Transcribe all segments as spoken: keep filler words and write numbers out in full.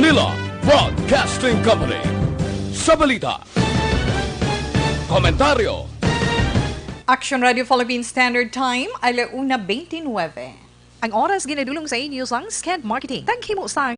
Manila Broadcasting Company. Sa balita, komentaryo, Action Radio Philippine Standard Time, alauna twenty-nine. Ang oras ginadulong sa inyo sang Skent Marketing. Taghimo sa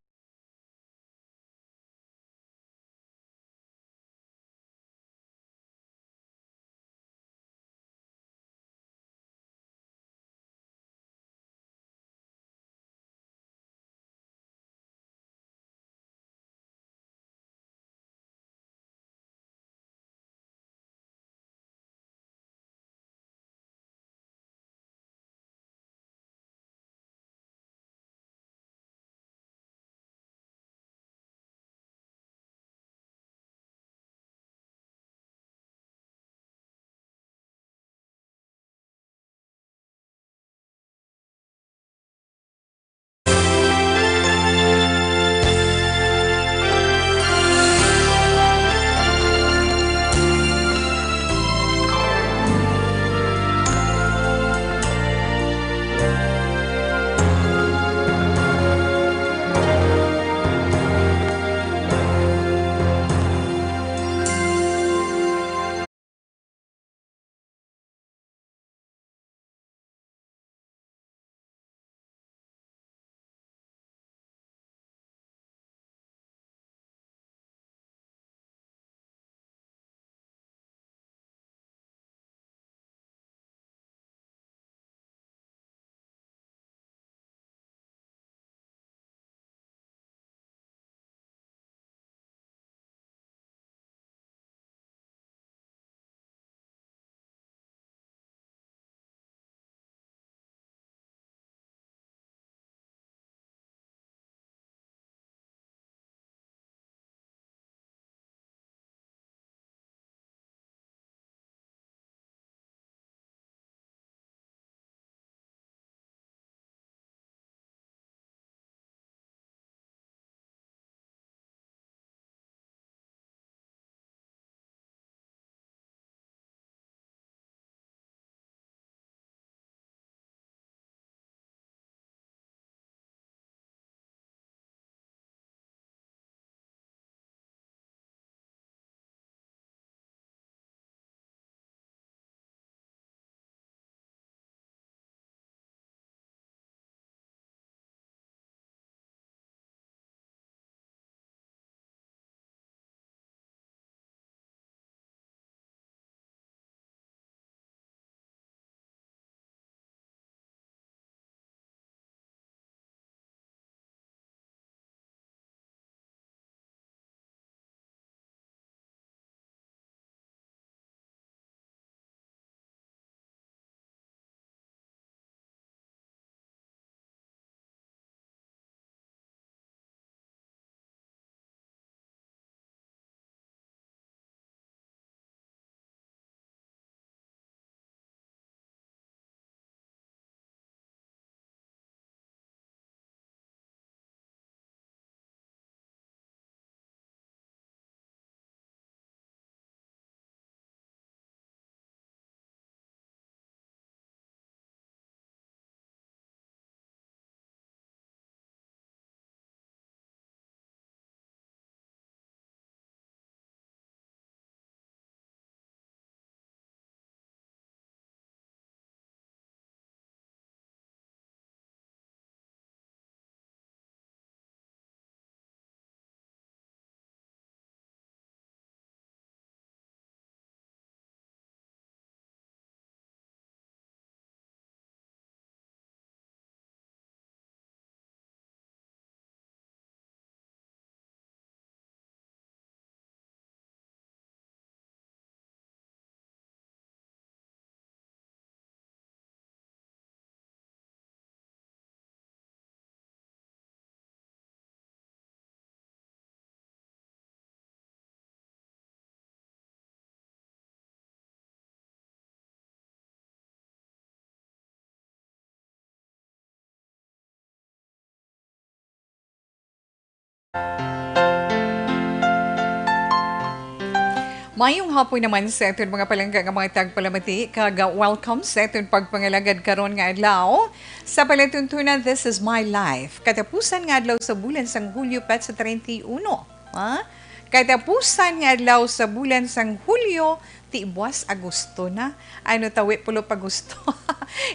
Mayong hapon naman sa aton mga palangga nga mga tagpalamati, kag, ah, welcome sa aton pagpangalagad karon nga adlaw. Sa palatuntunan, This Is My Life, katapusan nga adlaw sa bulan sang Hulyo, petsa treinta y uno. Ha? Katapusan nga adlaw sa bulan sang Hulyo, ti buwas Agosto na. Ano tawi, pulo pa Agosto.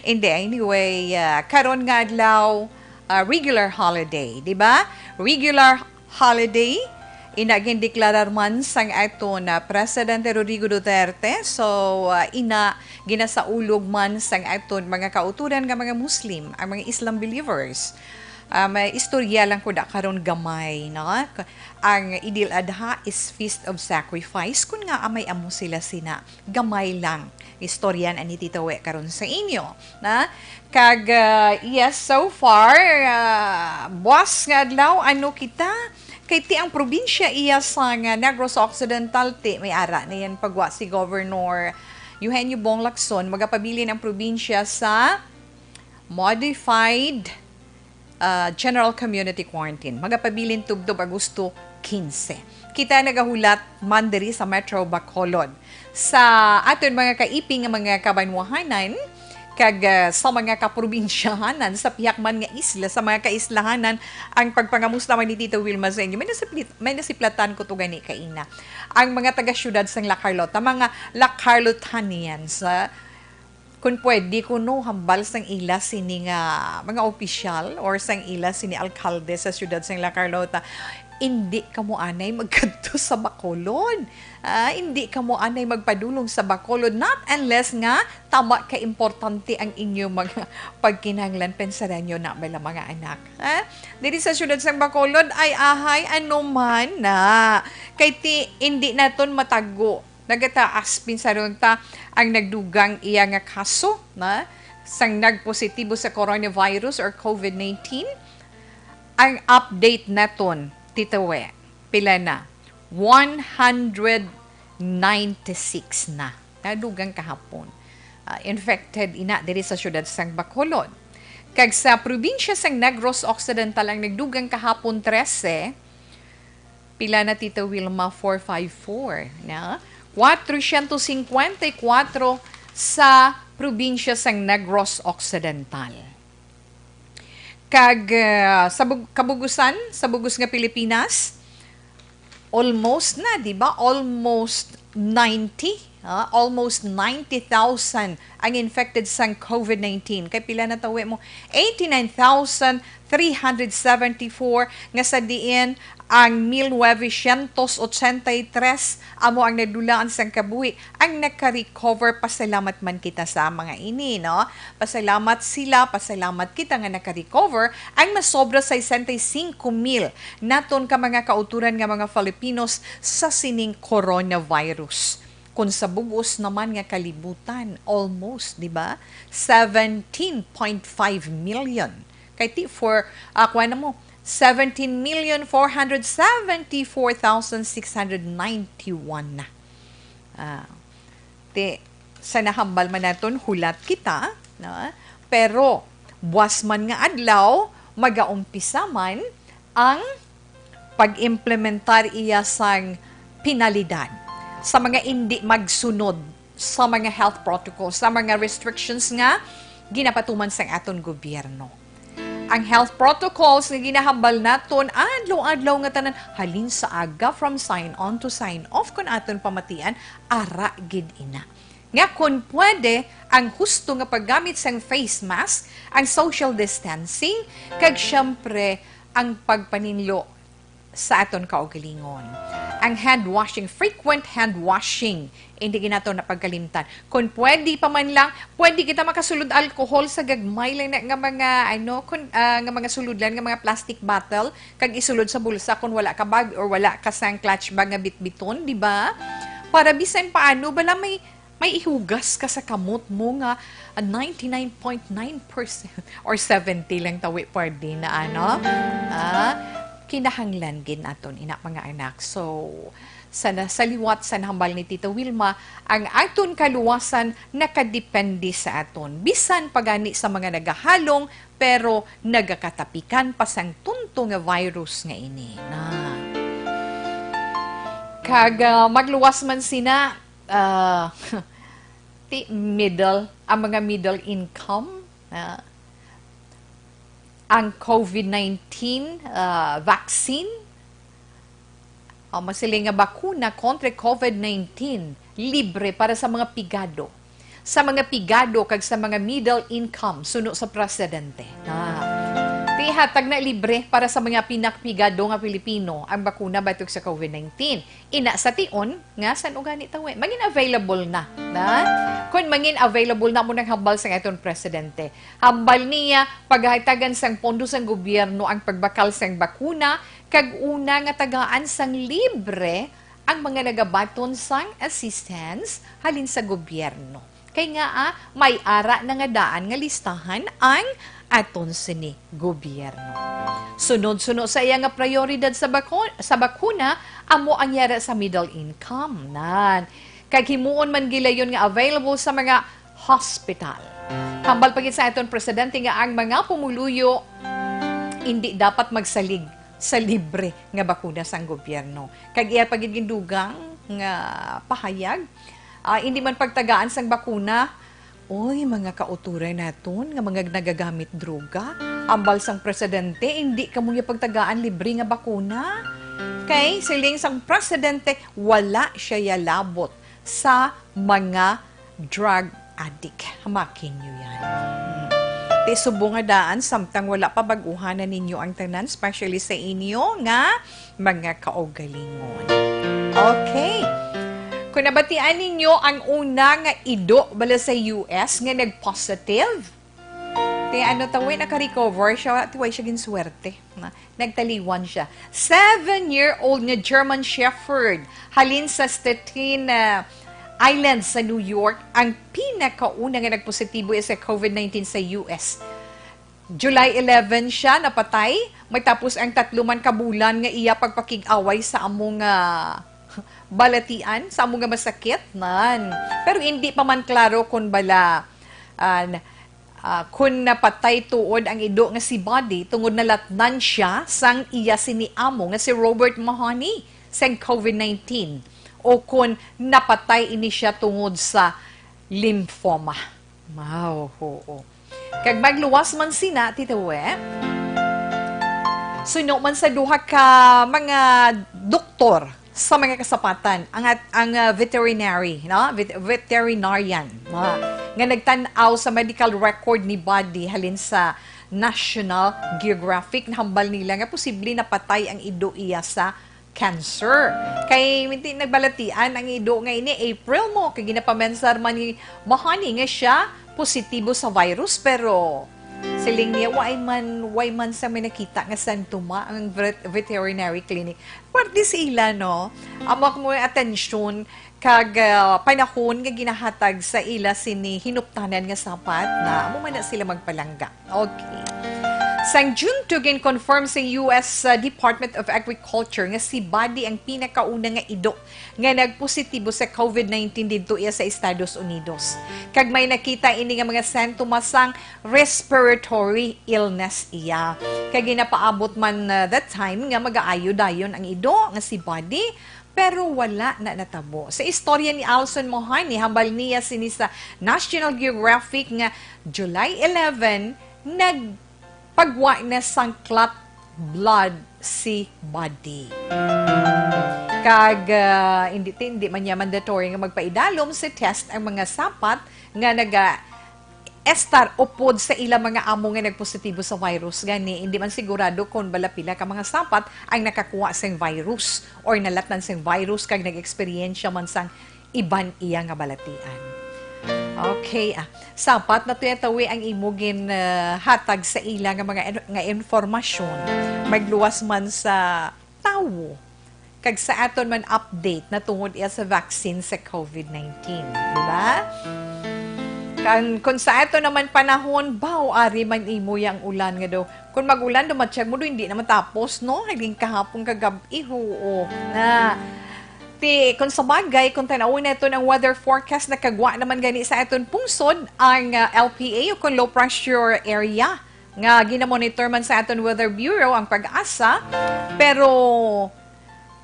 Hindi, anyway, ah, karon nga adlaw, ah, regular holiday, di ba? Regular holiday, ina gindeklarar man sang aton Presidente Rodrigo Duterte. So, ah, ina ginasaulog man sang aton mga kauturan nga mga Muslim, ang mga Islam believers. Ah, may istorya lang ko da karon gamay, no? K-, ang Idil Adha is Feast of Sacrifice. Kun nga amay amo sila sina, gamay lang. Istoryan ani Tito We karon sa inyo, na? Kag, ah, yes, so far, ah, buwas nga adlaw, ano kita? Kay ti ang probinsya iya sa nga Negros Occidental, ti may ara na yan pagwa si Governor Eugenio Bong Lacson, magapabilin ang probinsya sa modified, ah, general community quarantine. Magapabilin tubtob Agosto quince. Kita nagahulat man diri sa Metro Bacolod. Sa aton mga kaiping nga mga kabanwahanan, kag, ah, sa mga kaprobinsyahanan, sa pihak man nga isla, sa mga kaislahanan, ang pagpangamusta man ni Tito Wilma sa inyo. May nasiplit-, may nasiplatan ko to gani kaina. Ang mga taga-siyudad sang La Carlota, mga La Carlotanians, ah, kun pwede kuno hambal sang ila sini nga mga opisyal or sang ila sini alkalde sa siyudad sang La Carlota, indi kamo anay magkadto sa Bacolod. Ah, indi kamo anay magpadulong sa Bacolod, not unless nga tama ka importante ang inyo mga pagkinahanglan. Pensaran nyo na bala, mga anak. Ha? Diri sa siyudad sang Bacolod, ay ahay, ano man na. Kay ti, indi naton matago. Nagataas, pinsaron ta, ang nagdugang iya nga kaso na sang nagpositibo sa coronavirus or COVID nineteen. Ang update naton, Tito We, pila na? One hundred ninety-six na. Nadugang kahapon. Ah, infected ina diri sa siyudad sang Bacolod. Kag sa probinsya sang Negros Occidental ang nagdugang kahapon, trese. Pila na, Tito Wilma? Four five four, na? Cuatrocientos cincuenta y cuatro sa probinsya sang Negros Occidental. Kag, ah, sa bug-, kabugusan, sa bugos nga Pilipinas, almost na, di ba? Almost ninety, ah, almost ninety thousand ang infected sang COVID nineteen. Kay pila na tawi mo? Eighty-nine thousand three hundred seventy-four, nga sa diin ang mil novecientos ochenta y tres amo ang nadulaan sang kabuhi ang naka-recover. Pasalamat man kita sa mga ini, no? Pasalamat sila, pasalamat kita nga naka-recover. Ang nasobra, sesenta y cinco mil naton ka mga kauturan nga mga Filipinos sa sining coronavirus. Kun sa bugos naman nga kalibutan, almost, di ba? Seventeen point five million. Kay ti for, ah, kuha na mo, seventeen million four hundred seventy-four thousand six hundred ninety-one na. Ah, ti, sa nahambal man naton, hulat kita, no? Pero, buwas man nga adlaw, magaumpisa man ang pag-implementar iya sang penalidad sa mga indi magsunod sa mga health protocols, sa mga restrictions nga ginapatuman sang aton gobyerno. Ang health protocols nga ginahambal naton adlaw-adlaw nga tanan, halin sa aga, from sign on to sign off, kun aton pamatian, ara gid ina. Nga kun pwede, ang husto nga paggamit sang face mask, ang social distancing, kag siyempre, ang pagpaninlo sa aton kaugalingon. Ang hand washing, frequent hand washing, hindi gid nato na pagkalimtan. Kung pwede pa man lang, pwede kita makasulod alcohol sa gagmay lang na nga mga, ano, kun, ah, nga mga sulodlan, nga mga plastic bottle, kag isulod sa bulsa kung wala ka bag or wala ka sang clutch bag nga bitbiton, di ba? Para bisan paano, bala may, may ihugas ka sa kamot mo nga, ah, ninety-nine point nine percent or seventy lang tawi pwede na, ano? Ah, kinahanglan gid naton ina, mga anak. So, sa na-, sa liwat sa nahambal ni Tita Wilma, ang aton kaluwasan nakadepende sa aton. Bisan pa gani sa mga nagahalong, pero nagakatapikan pa sang tunto nga virus nga ini na. Kag, ah, magluwas man sina, ah, ti middle, ang mga middle income, ah, ang COVID nineteen, ah, vaccine, ah, masiling nga bakuna kontra COVID nineteen, libre para sa mga pigado. Sa mga pigado kag sa mga middle income, suno sa presidente. Ah. Ti hatag na libre para sa mga pinakpigado nga Pilipino ang bakuna batok sa COVID nineteen. Ina sa tion nga san ugani tawi. Mangin available na, na? Kung mangin available na mo nang hambal sang aton presidente. Hambal niya, paghatagan sang pondo sang gobyerno ang pagbakal sang bakuna, kag una nga tagaan sang libre ang mga nagabaton sang assistance halin sa gobyerno. Kay nga, ah, may ara na nga daan nga listahan ang aton sini gobyerno. Sunod-sunod sa iya nga prioridad sa bako-, sa bakuna, amo ang yara sa middle income. Nan. Kag himuon man gilayon nga available sa mga hospital. Hambal pa gid sa aton presidente nga ang mga pumuluyo hindi dapat magsalig sa libre nga bakuna sang gobyerno. Kag iya pa gid gindugang nga pahayag, ah, hindi man pagtagaan sang bakuna, oy, mga kauturay naton nga mga nagagamit droga, ambal sang presidente, hindi kamo niya pagtagaan libre nga bakuna. Kay siling sang presidente, wala siya yalabot sa mga drug addict. Hamakin niyo yan. Hmm. Ti subong nga daan, samtang wala pa bag-uhanan ninyo ang tanan, especially sa inyo nga mga kaugalingon. Okay. Kung nabatian ninyo ang una nga ido bala sa U S nga nag-positive, ti ano tawi, naka-recover siya, ti way siya ginswerte. Na, nagtaliwan siya. Seven-year-old nga German Shepherd halin sa Staten, ah, Island sa New York ang pinakauna nga nagpositibo sa COVID nineteen sa U S. July eleven siya napatay, matapos ang tatlo man ka bulan nga iya pagpakig-away sa amo nga balatian, sa amo nga masakit, nan. Pero hindi pa man klaro kung bala, ah, n-, ah, kung napatay tuod ang ido nga si Buddy tungod nalatnan siya sang iya sini amo nga si Robert Mahoney sang COVID nineteen o kung napatay ini siya tungod sa lymphoma. Wow, oo. Kag magluwas man sina, Tito We, suno man sa duha ka mga doktor sa mga kasapatan, ang at-, ang, ah, veterinary, no? Vet-, veterinarian, no? Nga nagtan-aw sa medical record ni Buddy halin sa National Geographic, nahambal nila nga posible napatay ang ido iya sa cancer. Kay minti nagbalatian ang ido nga ini April mo, kay ginapamensar man ni Mahoney nga siya positibo sa virus, pero siling niya, "Way man, way man sa may nakita nga sentuma ang vet-, veterinary clinic." Parte sa ila, no? Amo mo atensyon kag, ah, panahon nga ginahatag sa ila sini hinuptanan nga sapat na amo man na sila magpalangga. Okay. Sang June two, gin-confirm sa U S, uh, Department of Agriculture nga si Buddy ang pinakauna nga ido nga nagpositibo sa COVID nineteen didto iya sa Estados Unidos. Kag may nakita ini nga mga sintomas sang respiratory illness iya. Kag ginapaabot man, uh, that time nga magaayo dayon ang ido nga si Buddy, pero wala na natabo. Sa istorya ni Alson Mohani, hambal niya sini sa National Geographic nga July eleven, nagpagwa na sang clot blood si Buddy. Kag, ah, hindi, hindi man niya mandatory nga magpaidalom sa test ang mga sapat nga naga-, estar upod sa ila mga amo nga nagpositibo sa virus. Gani, hindi man sigurado kon bala pila ka mga sapat ang nakakuha sing virus or nalatnan sing virus kag nag-eksperyensya man sang iban iya nga balatian. Okay, ah, sapat na to yatawi ang imo gin, ah, hatag sa ila nga mga in-, nga informasyon. Magluwas man sa tawo. Kag sa aton man update na tungod iya sa vaccine sa COVID nineteen, di ba? Kang, kung sa aton naman panahon, baw, ari man imo yang ulan nga daw. Kung mag-ulan, dumatyag mo do, hindi naman tapos, no? Naging kahapon kagabi, oo. Na, ti, kung sa bagay, kung tanawon naton ang weather forecast, nakagwa naman gani sa aton pungsod ang, ah, L P A o kung low pressure area nga ginamonitor man sa aton Weather Bureau ang PAGASA, pero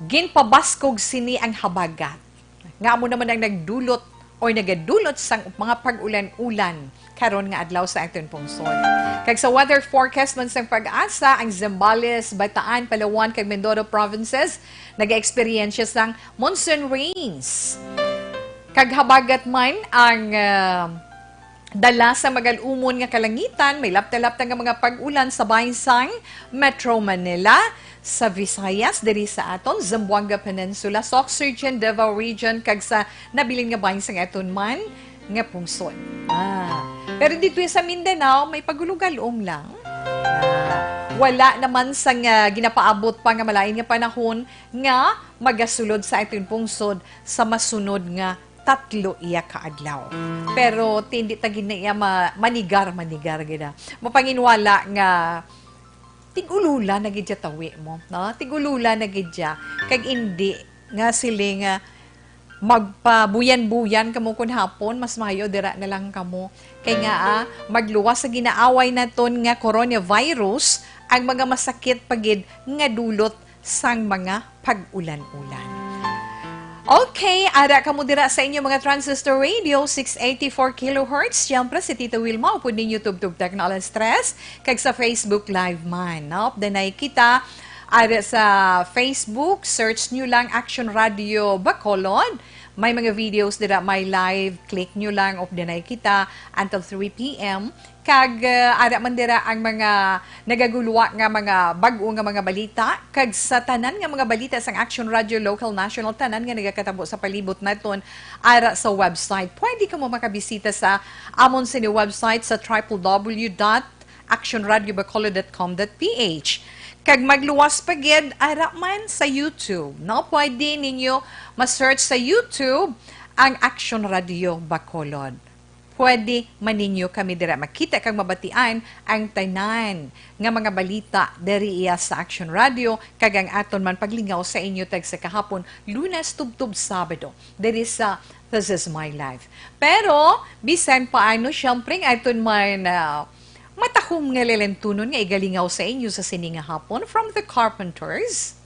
Ginpabaskog sini ang habagat, nga amo naman ang nagdulot or nagadulot sang mga pag-ulan-ulan karon nga adlaw sa aton pungsod. Kag sa weather forecast man sang PAGASA, ang Zambales, Bataan, Palawan, kag Mindoro provinces nag-eksperyensya sang monsoon rains. Kag habagat man ang, ah, dala sa magal-umon nga kalangitan, may lapta-lapta nga mga pag-ulan sa bahin sang Metro Manila, sa Visayas, diri sa aton Zamboanga Peninsula, Soc Surgeon, Davao Region, kag sa nabilin nga bahin sang aton man nga pungsod. Ah, pero dito sa Mindanao, may pagulog-alom lang. Ah, wala naman sang, ah, ginapaabot pa nga malain nga panahon nga magasulod sa aton pungsod sa masunod nga tatlo iya ka adlaw. Pero ti indi ta gid na iya ma-, manigar, manigar gid, ah. Mapanginwala nga tig-ulula na gid siya tawi mo, no? Tig-ulula na gid siya. Kag indi nga sili nga magpabuyan-buyan kamo kun hapon, mas maayo dira na lang kamo. Kay nga, ah, magluwas sa ginaaway naton nga coronavirus ang mga masakit pa gid nga dulot sang mga pag-ulan-ulan. Okay, ara kamo dira sa inyo mga transistor radio, six eighty-four kilohertz. Siyempre, si Tita Wilma, upod ninyo tubtob technology stress, kag sa Facebook Live man, no? Updanay kita, ara sa Facebook, search nyo lang Action Radio Bacolod. May mga videos dira, may live, click nyo lang, updanay kita until three p.m. Kag, uh, ara man dira ang mga nagagulwa nga mga bag-o nga mga balita, kag sa tanan nga mga balita sang Action Radio, local, national, tanan nga nagakatabo sa palibot naton, ara sa website. Pwede kamo makabisita sa amon sini website sa triple W dot action radio bacolod dot com dot P H. Kag magluwas pa gid, ara man sa YouTube, no? Pwede ninyo ma-search sa YouTube ang Action Radio Bacolod. Pwede man ninyo kami dira makita kag mabatian ang tanan nga mga balita diri iya sa Action Radio, kag ang aton man paglingaw sa inyo tagsa kahapon, Lunes tubtob Sabado, diri sa This Is My Life. Pero bisan pa ano, siyempre, ang aton man, ah, matahom nga lilintunon nga igalingaw sa inyo sa sini nga hapon from The Carpenters.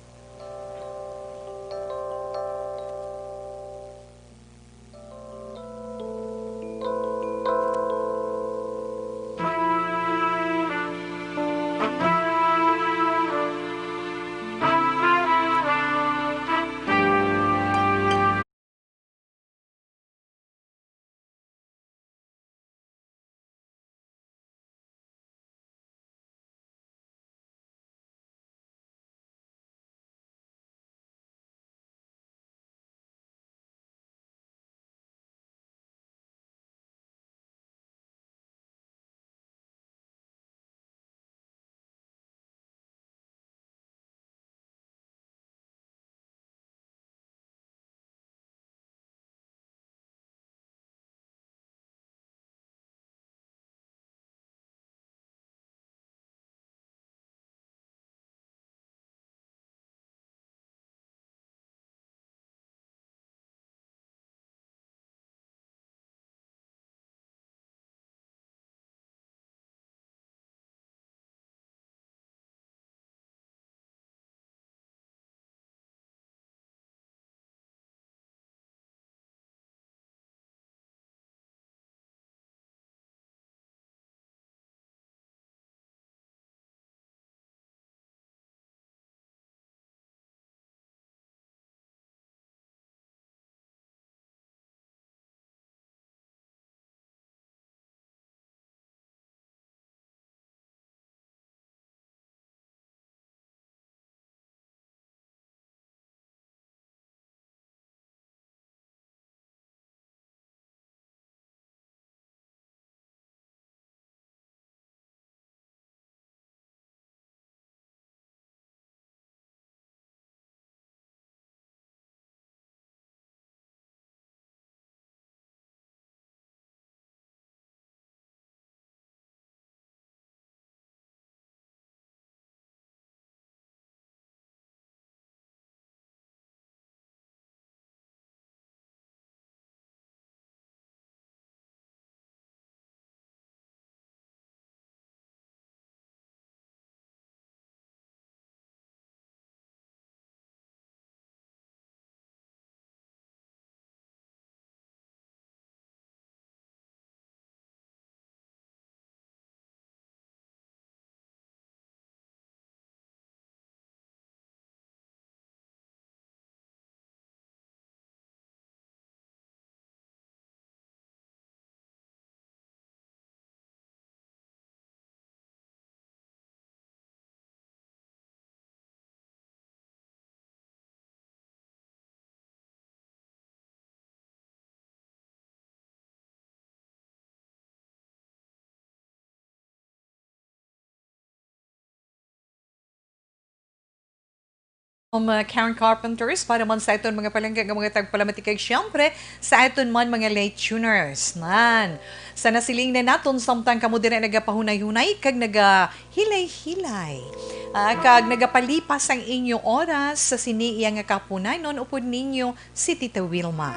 Um, uh, Karen Carpenters, para man sa aton mga palangga nga mga tagpalamati, kag siyempre sa aton man mga late tuners. Nan, sa nasiling na naton, samtang kamo dira nagapahunay-hunay kag nagahilay-hilay, ah, kag nagapalipas ang inyo oras sa sini iya nga kapunanon, upod ninyo si Tita Wilma.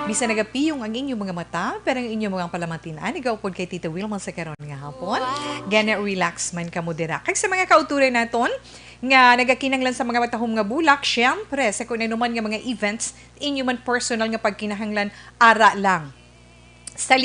Bisan nagapiyong ang inyo mga mata, pero ang inyo mga palamatian nagaupod kay Tita Wilma sa karon nga hapon. Gani, relax man kamo dira. Kag sa mga kauturan naton nga nagakinahanglan sa mga matahom nga bulak, syempre, sa kung ano man nga mga events, inyo man personal nga pagkinahanglan, ara lang. Sa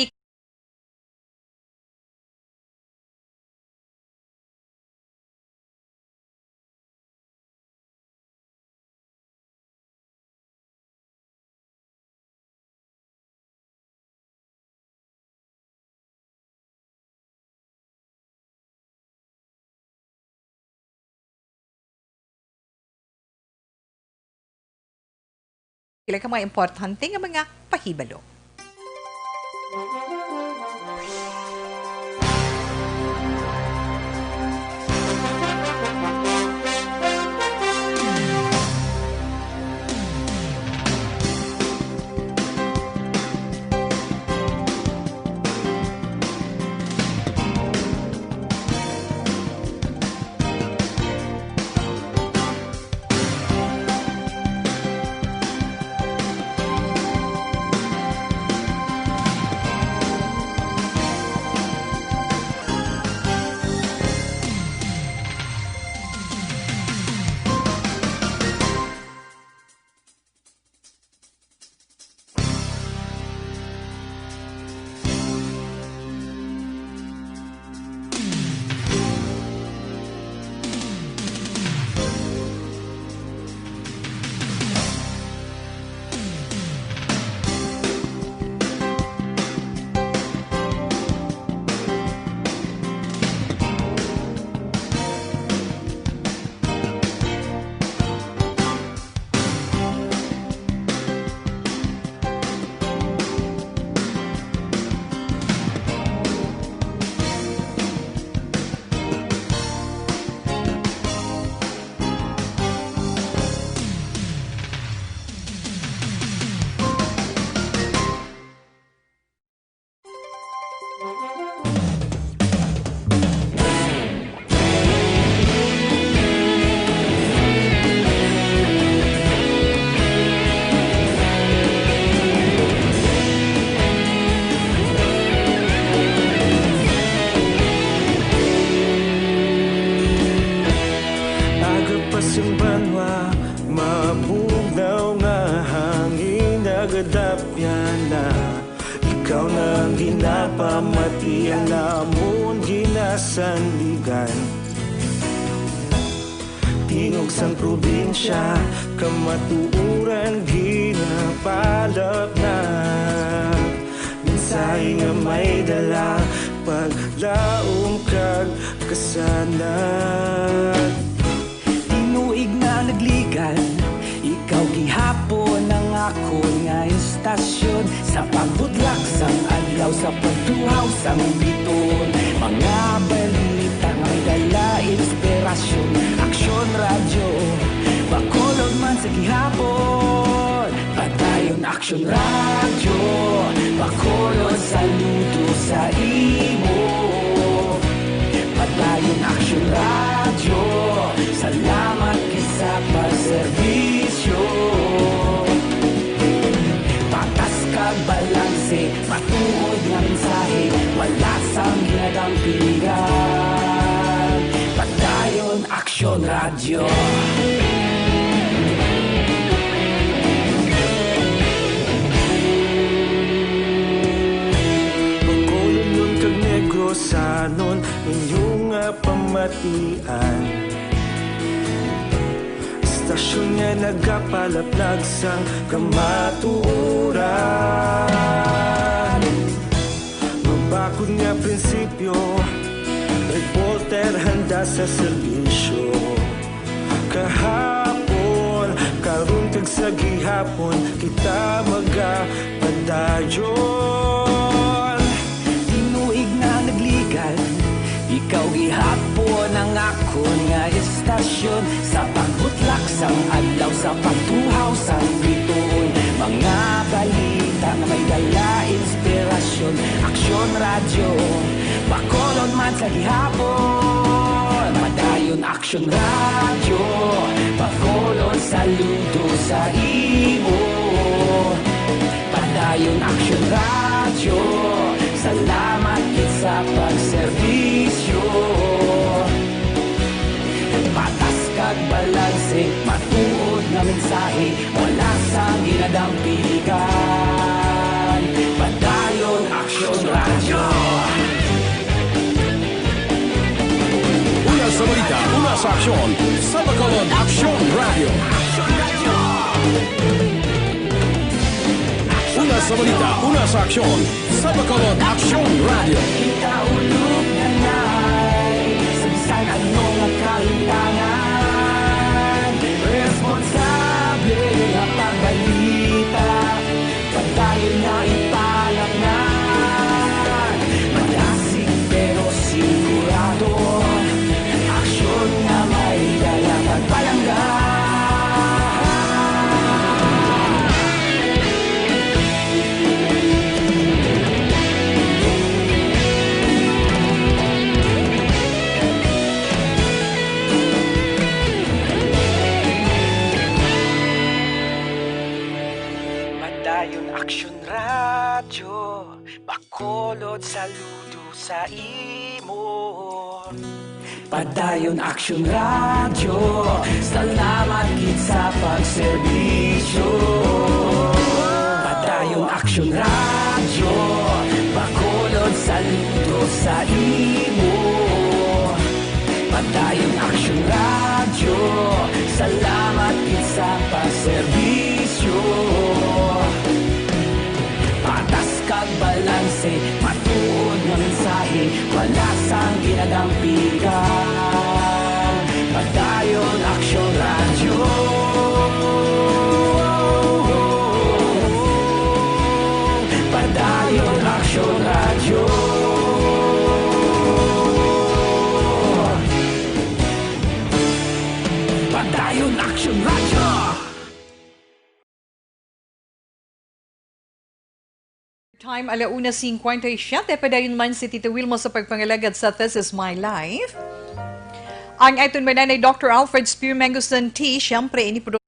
Pila ka mga importante nga mga pahibalo. Aga pa sing banwa, mabugnaw nga hangin nagadapyan na. Ikaw na ang ginapamatian namon ginasandigan. Tingog sang probinsya, kamatuoran ginapalap na. Mensahe nga may dala, paglaom kag kasanag. Tinuig nga nagligan, ikaw gihapon ang akon nga istasyon. Sa pagbudlak sang adlaw, sa pagtuhaw sang biton, mga balita nga may dala inspirasyon. Aksyon Radyo, Bacolod man sa gihapon. Padayon Aksyon Radyo, Bacolod, saludo sa imo. Padayon Aksyon Radyo, salamat gid sa pagserbisyo. Patas kag balanse, matuod nga mensahe, wala sang ginadampigan. Padayon Aksyon Radyo. Bacolodnon kag Negrosanon, inyo nga pamatian. Istasyon nga nagapalaplag sang kamatuoran. Mabakod nga prinsipyo, reporter handa sa serbisyo. Kahapon, karon kag sa gihapon, kita magapadayon. Tinuig nga nagligan, ikaw gihapon ang akon nga istasyon. Sa pagbutlak sang adlaw, sa pagtuhaw sang bituon, mga balita nga may dala inspirasyon. Aksyon Radyo, Bacolod man sa gihapon. Padayon Aksyon Radyo, Bacolod, saludo sa imo. Padayon Aksyon Radyo, salamat gid sa pagserbisyo. Patas kag balanse, matuod nga mensahe, wala sang ginadampigan. Padayon Aksyon Radyo. Una sa balita, una sa aksyon, sa Bacolod Aksyon Radyo. Una sa balita, una sa aksyon, sa Bacolod Aksyon Radyo. Kita ulog na nai sa bisan ano nga kalimtangan. Responsable nga pagbalita, padayon nga ipalapnan. Madasig pero sigurado, aksyon nga may dala pagpalangga. Padayon Aksyon Radyo, Bacolod, saludo sa imo. Padayon Aksyon Radyo, salamat gid sa pagserbisyo. Padayon Aksyon Radyo, Bacolod, saludo sa imo. Padayon Aksyon Radyo, salamat gid sa pagserbisyo. Patas kag balanse, matuod nga mensahe, wala sang ginadampigan. Padayon Aksyon Radyo. Padayon Aksyon Radyo. Padayon Aksyon Radyo. Time, ala una cincuenta y siete. Padayon man si Tita Wilma sa pagpangalagad sa This Is My Life. Ang aton mananay, Doctor Alfred Spear Manguson T, siyempre, ini pro-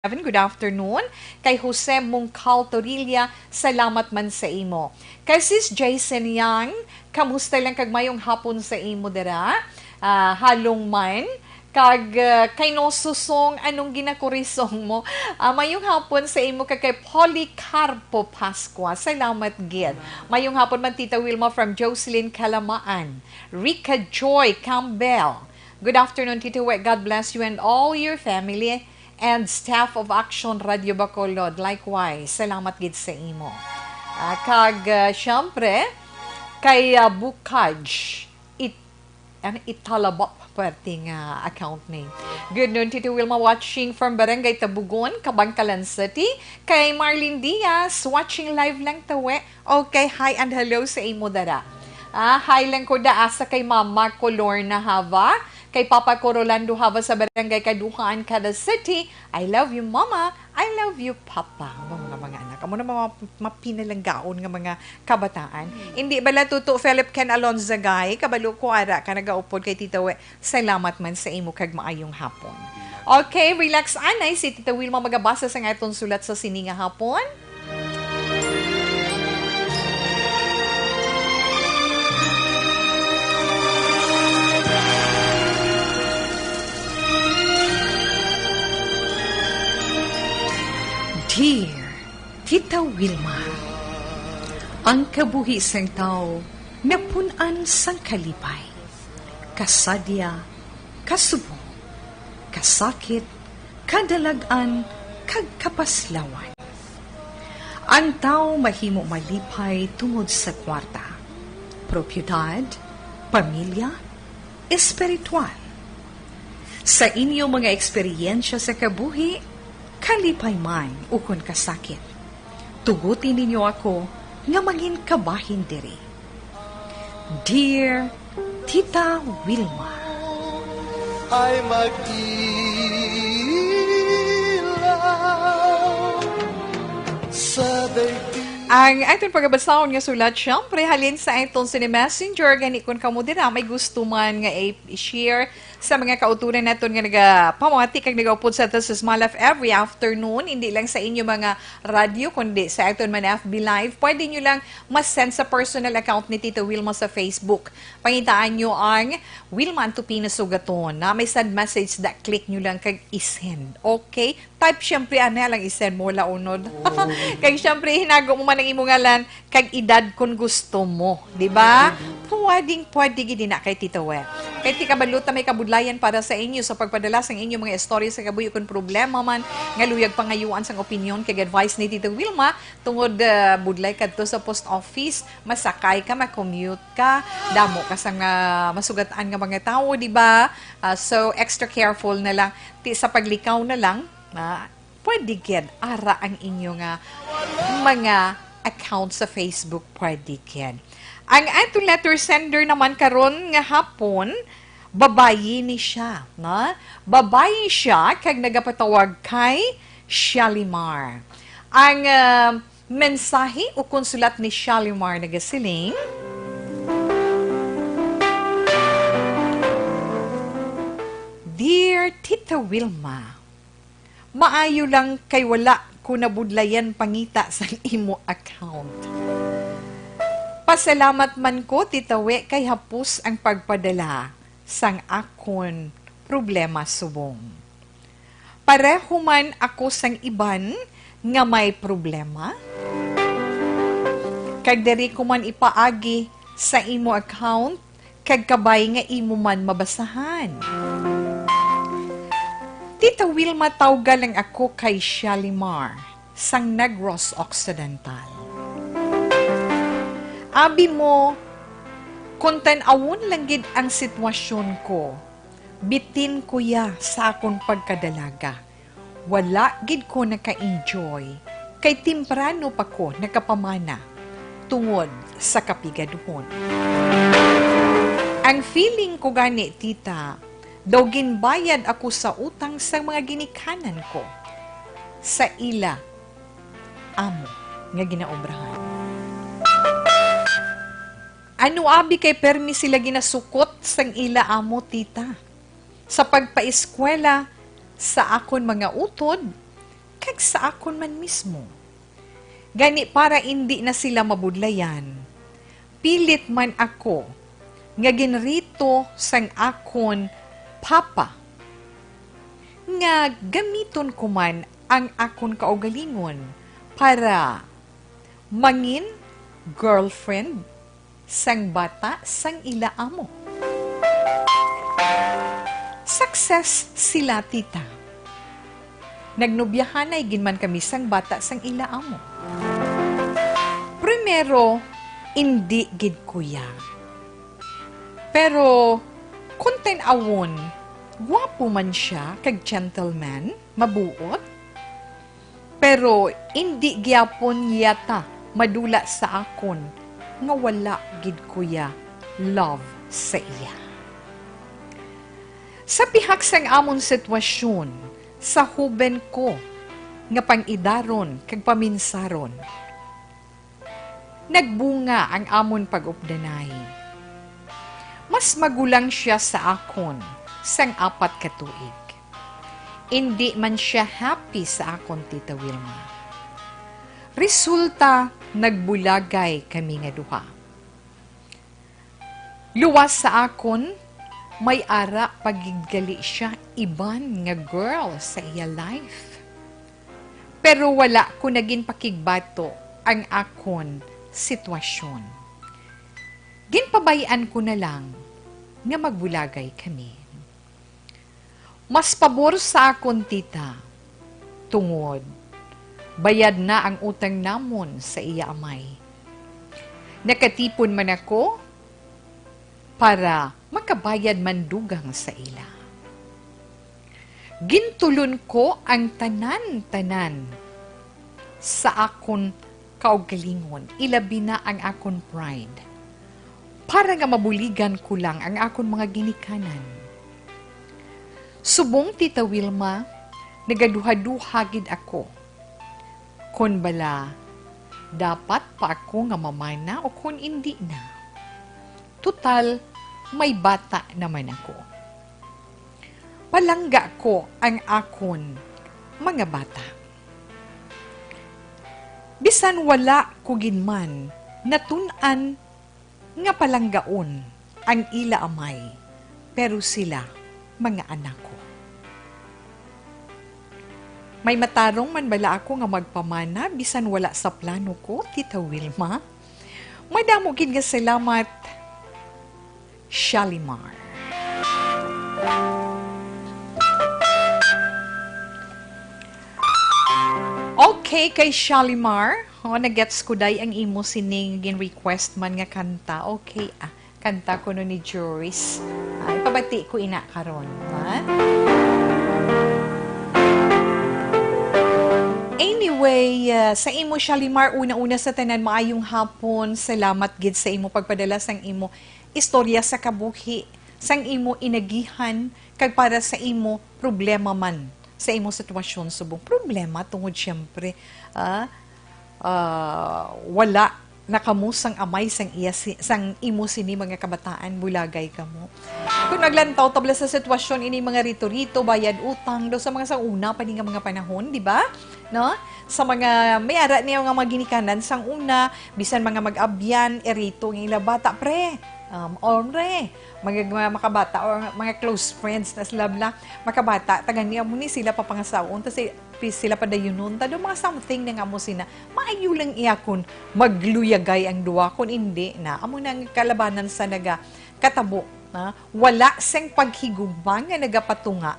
Kevin, good afternoon. Kay Jose Mungkal Torilla, salamat man sa imo. Kay Sis Jason Yang, kamusta lang kag mayong hapon sa imo dira? Ah, halong man. Kag, ah, kay No Susong, anong ginakurisong mo? Ah, mayong hapon sa imo kag kay Polycarpo Pascua. Salamat gid. Mayong hapon man, Tita Wilma from Jocelyn Calamaan. Rica Joy Campbell. Good afternoon, Tito Wek. God bless you and all your family and staff of Action Radio Bacolod. Likewise, salamat gid sa imo. Ah, kag, ah, syempre, kay, ah, Bukaj It-, Ang Italabop, pwerte nga account name. Good noon, Tito Wilma, watching from Barangay Tabugon, Kabankalan City. Kay Marlene Diaz, watching live lang tawe. Okay, hi and hello sa imo dara. Ah, hi lang ko da asa kay Mama ko, Lorna Hava, kay Papa ko, Rolando Hava, sa Barangay Kaduhaan, Kada City. I love you, Mama. I love you, Papa. Amo nga mga anak. Amo na mga mapinalanggaon nga mga kabataan. Hindi bala, Tuto Philip Ken Alonzagay, kabalo ko ara ka nagaupod kay Tita We. Salamat man sa imo kag maayong hapon. Okay, relax anay si Tita Wilma magabasa sa aton sulat sa sini nga hapon. Dear Tita Wilma, ang kabuhi sang tawo napun-an sang kalipay, kasadya, kasubong, kasakit, kadalag-an, kag kapaslawan. Ang tawo mahimo malipay tungod sa kwarta, propiedad, pamilya, espiritual. Sa inyo mga eksperyensya sa kabuhi, kalipay man ukon kasakit, tuguti ninyo ako nga mangin kabahin diri. Dear Tita Wilma. Ay mag-ilaw sa daigdig. Ang aton pagabasahon nga sulat, syempre, halin sa aton sini messenger, gani kun kamo dira may gusto man nga i-, i-share sa mga kautoran naton nga nagapamati kag nagaupod sa aton sa Smile F M every afternoon, hindi lang sa inyo mga radyo, kundi sa aton man F B Live. Pwede nyo lang mas-send sa personal account ni Tita Wilma sa Facebook. Pangitaan nyo ang Wilma Antupina Sugaton. Na may send message, da, click nyo lang kag i-send. Okay? Type, syempre, ana lang i-send mo, wala unod. Kag syempre, hinago mo man ang imong ngalan kag edad kung gusto mo, di ba? Pwedeng pwede gid na kay Tita We. Kay ti kabalo ta may kabudlayan para sa inyo sa pagpadala sang inyo mga istorya sa kabuhi kung problema man nga luyag pangayuan sang opinyon kag advice ni Tita Wilma tungod, ah, budlay kadto sa post office, masakay ka, ma-commute ka, damo ka sang, ah, masugat-an nga mga tawo, di ba? Ah, so, extra careful na lang. Ti, sa paglikaw na lang, ah, pwede gid ara ang inyo nga mga account sa Facebook, pwede gid. Ang aton letter sender naman karon nga hapon, babayi ni siya, na? Babayi siya kag nagapatawag kay Shalimar. Ang, ah, mensahe ukon sulat ni Shalimar nagasiling, Dear Tita Wilma, maayo lang kay wala ko nabudlayan pangita sang imo account. Pasalamat man ko, Tita We, kay hapos ang pagpadala sang akon problema subong. Pareho man ako sang iban nga may problema, kag diri ko man ipaagi sa imo account kag kabay nga imo man mabasahan. Tita Wilma, tawga lang ako kay Shalimar sang Negros Occidental. Abi mo, kung tan-awon lang gid ang sitwasyon ko, bitin ko ya sa akon pagkadalaga. Wala gid ko naka-enjoy, kay temprano pa ko nakapamana tungod sa kapigaduhon. Ang feeling ko gani, tita, daw ginbayad ako sa utang sang mga ginikanan ko sa ila amo nga ginaobrahan. Ano abi kay permi sila ginasukot sang ila amo, tita, sa pagpaeskwela sa akon mga utod kag sa akon man mismo. Gani, para indi na sila mabudlayan, pilit man ako nga ginrito sang akon papa nga gamiton ko man ang akon kaugalingon para mangin girlfriend sang bata sang ila amo. Success sila, tita. Nagnobyahanay gid man kami sang bata sang ila amo. Primero, indi gid, kuya. Pero Tan-awon, guwapo man sia kag gentleman, mabuot. Pero indi gyapon yata madula sa akon nga wala gid ko ya love sa iya. Sa pihak sang amon sitwasyon, sa huben ko nga pang-idaron kag paminsaron, nagbunga ang amon pag-updanay. Mas magulang sia sa akon sang apat ka tuig. Indi man sia happy sa akon, Tita Wilma. Resulta, nagbulagay kami nga duha. Luwas sa akon, may ara pa gid gali sia iban nga girl sa iya life. Pero wala ko na ginpakigbato ang akon sitwasyon. Ginpabay-an ko na lang nga magbulagay kami. Mas pabor sa akon, tita, tungod bayad na ang utang namon sa iya amay. Nakatipon man ako para makabayad man dugang sa ila. Gintulon ko ang tanan-tanan sa akon kaugalingon, ilabi na ang akon pride, para nga mabuligan ko lang ang akon mga ginikanan. Subong, Tita Wilma, nagaduha-duha gid ako kon bala dapat pa ako nga mamana o kon indi na. Tutal, may bata naman ako. Palangga ko ang akon mga bata. Bisan wala ko gid man natun-an nga palanggaon ang ila amay, pero sila mga anak ko. May matarong man bala ako nga magpamana bisan wala sa plano ko, Tita Wilma? Madamo gid nga salamat, Shalimar. Okay, kay Shalimar. Oh, nagets ko, day, ang imo sining gin-request man nga kanta. Okay, ah, kanta kuno ni Juris. Ay, pabati ko ina karon, ha? Anyway, ah, sa imo, Shalimar, una-una sa tanan, maayong hapon. Salamat gid sa imo pagpadala sang imo istorya sa kabuhi, sang imo inagihan, kag para sa imo problema man, sa imo sitwasyon subong. Problema tungod, siyempre, ah, ah, wala na kamo sang amay sang iya si-, sang imo sini mga kabataan, bulagay kamo. Kung naglantaw ta bala sa sitwasyon ini, mga rito-rito, bayad utang, daw sa mga sa una pa ni nga mga panahon, di ba? No? Sa mga, may ara niya nga mga ginikanan sang una, bisan mga mag-abyan, erito ang ila bata, pre. Um, or pre, mga, mga makabata or mga close friends na sila bla, makabata, tagan niya mo ni sila papangasaon, tas si-, pi-, sila padayunon, ta do mga something na nga mo sina, maayo lang iya kun magluyagay ang duwa, kun indi na, amo na ang kalabanan sa naga katabo, na wala sing paghigugma nga nagapatunga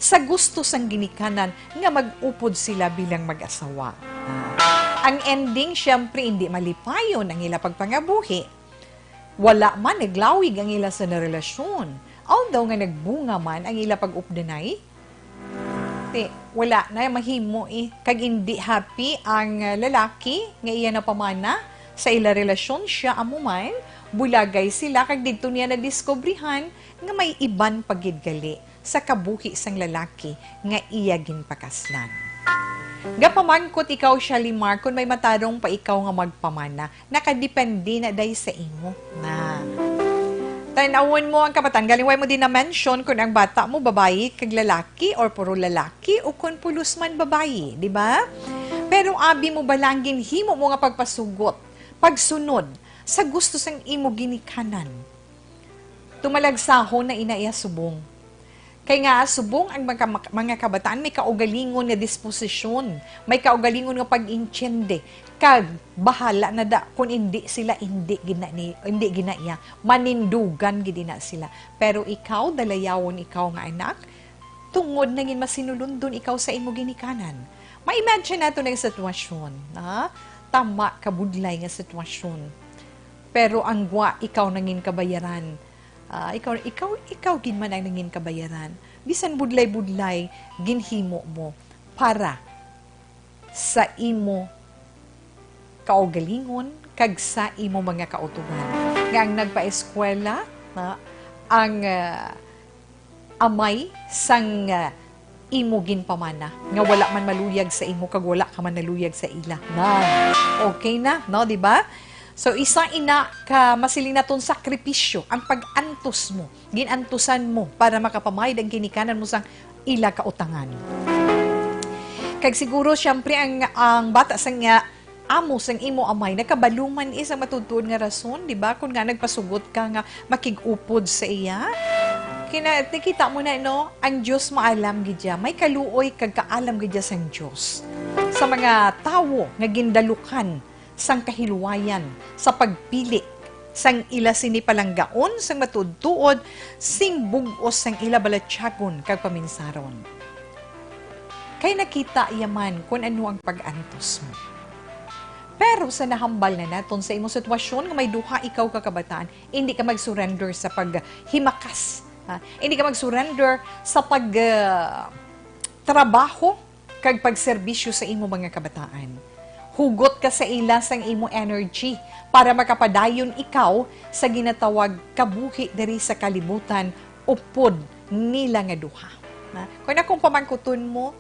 sa gusto sang ginikanan nga mag-upod sila bilang mag-asawa. Ah, ang ending, siyempre, hindi malipayon ang ila pagpangabuhi. Wala man naglawig ang ila sa narelasyon, although nga nagbunga man ang ila pag-updanay. Ti, wala na mahimo, eh. Kag indi happy ang, ah, lalaki nga iya napamana sa ila relasyon, siya amo man, bulagay sila, kag didto niya nadiskubrihan nga may iban pa gid gali sa kabuhi sang lalaki nga iya ginpakaslan. Gapamangkot ikaw, Shalimar, kon may matarong pa ikaw nga magpamana, nakadepende na day sa imo na. Tan-awon mo ang kabataan. Galing way mo din na-mention kung ang bata mo babayi kag lalaki or puro lalaki o kung pulos man babayi, di ba? Pero abi mo bala ang ginhimo mo nga pagpasugot, pagsunod sa gusto sang imo ginikanan? Tumalagsahon na ina iya subong. Kay nga, subong ang mga, mga kabataan may kaugalingon nga disposisyon, may kaugalingon nga pag-intiende, kag bahala na da kung indi sila, indi gina ni, indi gina iya, manindugan gid ina sila. Pero ikaw, dalayawon ikaw nga anak, tungod nangin masinulundon ikaw sa imo ginikanan. Ma-imagine nato na yung sitwasyon, ha? Tama, kabudlay nga sitwasyon. Pero ang gwa, ikaw nangin kabayaran. Ah, ikaw, ikaw, ikaw gid man ang nangin kabayaran. Bisan budlay-budlay, ginhimo mo para sa imo kaugalingon kag sa imo mga kauturan. Nga ang nagpaeskwela, na ang, ah, amay sang, ah, imo ginpamana, nga wala man maluyag sa imo kag wala ka man naluyag sa ila. Na, okay na, no, di ba? So, isa ina ka masiling naton sakripisyo ang pag-antos mo, gin-antusan mo para makapamayad ang ginikanan mo sang ila kautangan. Kag siguro, siyempre, ang, ang bata sang, ah, amo sang imo amay, nakabalo man, eh, sang matuod-tuod nga rason, di ba? Kung nga nagpasugot ka nga makig-upod sa iya, kina-, nakita mo na, no? Ang Dios maalam gid siya. May kaluoy kag kaalam gid siya sang Dios sa mga tawo nga gindalukan sang kahiluwayan sa pagpili sang ila sini palanggaon sang matuod-tuod sing bug-os sang ila balatyagon kag paminsaron. Kay nakita iya man kon ano ang pag-antos mo. Pero sa nahambal na naton sa imong sitwasyon nga may duha ikaw ka kabataan, hindi ka mag-surrender sa paghimakas, ha? Hindi ka mag-surrender sa pag, ah, trabaho kag pagserbisyo sa imo mga kabataan. Hugot ka sa ila sang imo energy para makapadayon ikaw sa ginatawag kabuhi diri sa kalibutan upod nila nga duha. Na, kung akong pamangkuton mo,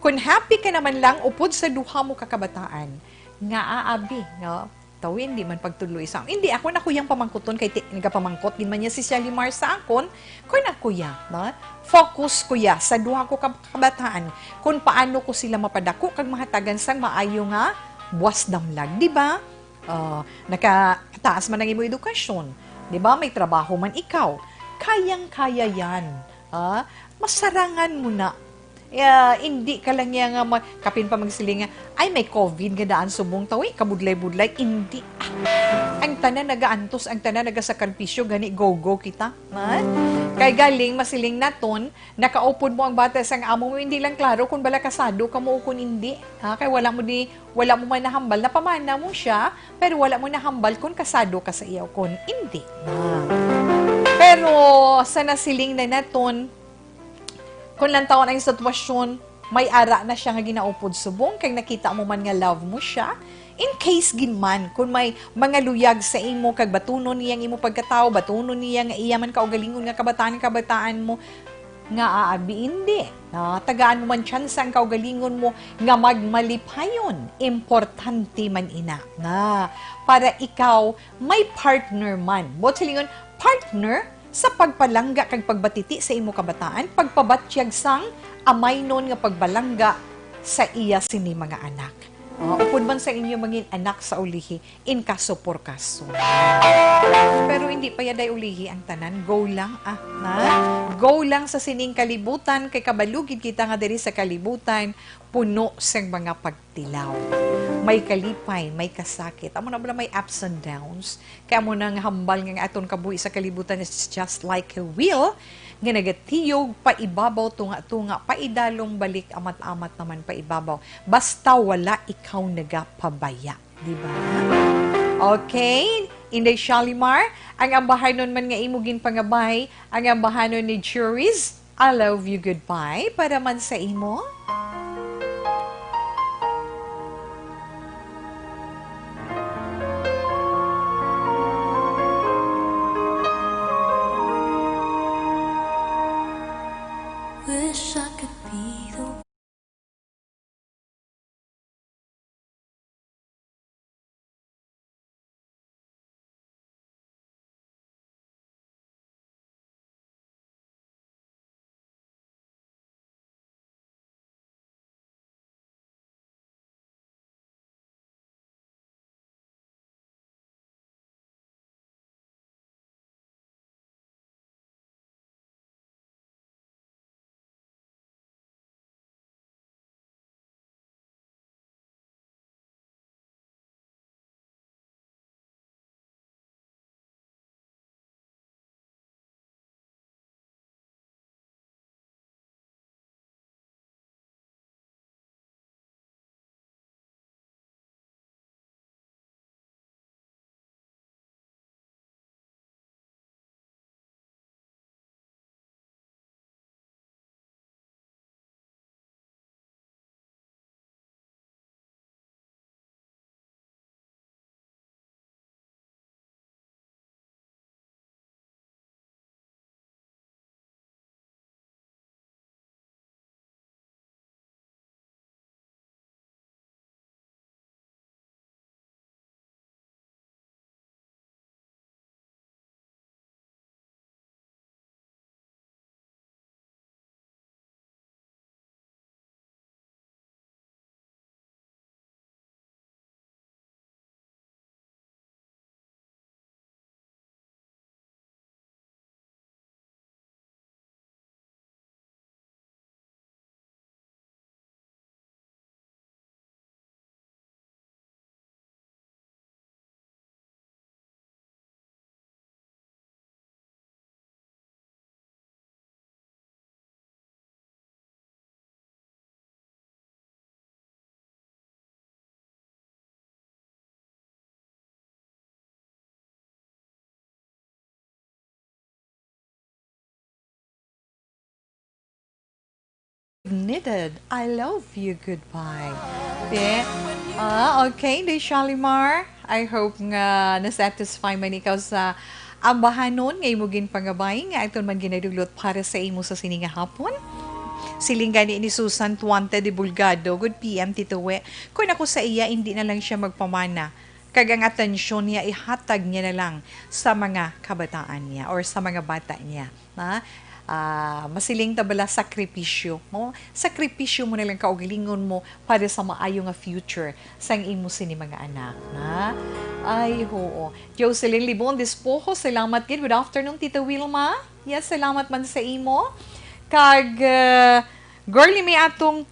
kung happy ka naman lang upod sa duha mo ka kabataan, nga aabi, no? Tawi, hindi man pagtudlo isa. Hindi, ako na kuyang pamangkuton kay ti-, nagapamangkot gid man niya si Shalimar sa akon. Kung na kuya, no? Focus kuya sa duha ko ka kabataan kung paano ko sila mapadako kag mahatagan sang maayo nga buwas damlag, di ba? Ah, nakataas man ang imo edukasyon, di ba? May trabaho man ikaw. Kayang-kaya yan. Ah, masarangan mo na. Ya, hindi ka lang ya nga ma-, kapin pa magsiling nga, "Ay, may covid nga daan subong tawi, kabudlay-budlay." Hindi. Ah, ang tanan nagaantos, ang tanan nagasakripisyo, gani go-go kita. Ha? Kay galing, masiling naton, nakaupod mo ang bata sang amo mo, hindi lang klaro kung bala kasado ka mo o kung hindi. Ha? Kay wala mo di, wala mo man nahambal, napamana mo siya, pero wala mo nahambal kung kasado ka sa iya o kung hindi. Ha? Pero sa nasiling na naton, kung lantawon ang sitwasyon, may ara na siya nga ginaupod subong, kay nakita mo man nga love mo siya. In case gid man, kung may mga luyag sa imo, kag batunon niya ang imo pagkatawo, batunon niya nga iya man kaugalingon nga kabataan, kabataan mo, nga aabi, hindi. Na, tagaan mo man tsansa ang kaugalingon mo nga magmalipayon. Importante man ina. Na, para ikaw, may partner man. Buot silingon, partner sa pagpalangga kag pagbatiti sa imo kabataan, pagpabatyag sang amaynon nga pagpalangga sa iya sini mga anak. Ah, upod man sa inyo mangin anak sa ulihi, in kaso por kaso. Pero hindi pa yaday ulihi ang tanan. Go lang, ah, na? Go lang sa sining kalibutan, kay kabalo gid kita nga diri sa kalibutan, puno sang mga pagtilaw. May kalipay, may kasakit. Amo na bala may ups and downs. Kay amo na nga hambal nga, nga aton kabuhi sa kalibutan is just like a wheel nga nagatiyog paibabaw, tunga-tunga, paidalom, balik, amat-amat naman paibabaw. Basta wala ikaw nagapabaya. Di ba? Okay, Inday Shalimar, ang ambahanon man nga imo ginpangabay, ang ambahanon ni Juris, I love you, goodbye, para man sa imo. Wish I could be the Needed. I love you. Goodbye. Te, ah, okay, Day Shalimar. I hope nga na-satisfy man ikaw sa ambahanon nga imo ginpangabay nga aton man ginadulot para sa imo sa sini nga hapon. Siling gani ni Susan Tuante de Bulgado, "Good P M, Tito We. Kung ako sa iya, hindi na lang siya magpamana. Kag ang atensyon niya ihatag niya na lang sa mga kabataan niya or sa mga bata niya." Na, ah, masiling ta bala sakripisyo. Mo, sakripisyo mo na lang kaugalingon mo para sa maayo nga future sang imo sini mga anak, na? Ay, oo. Jocelyn Libon Despojo, salamat gid. Good afternoon, Tita Wilma. Yes, salamat man sa imo. Kag, ah, girly, may atong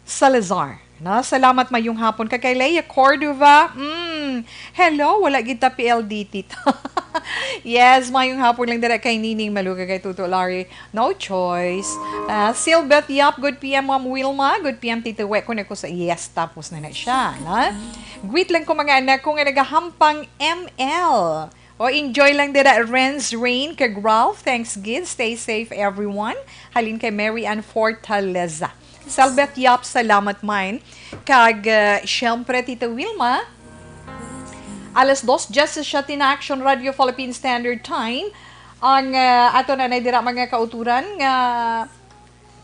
Salazar. Na, salamat, mayong hapon. Kag kay Leia Cordova, mm, hello, wala gid ta P L D T. Yes, mayong hapon lang dira kay Nining Maluga, kay Tuto Larry. No choice. Ah, Silbeth Yap, good P M, Ma'am Wilma. Good P M, Tito We. Kung ako sa, yes, tapos na na siya, na? Greet lang ko mga anak ko nga nagahampang M L. O, enjoy lang dira, Renz, Rain, kag Ralph. Thanks gid. Stay safe, everyone. Halin kay Mary Ann Fortaleza. Selbeth Yap, salamat man. Kag, uh, syempre, Tita Wilma, alas dos diyes sa siyete na Action Radio Philippine Standard Time. Ang, uh, ato na na dira, mga kauturan, nga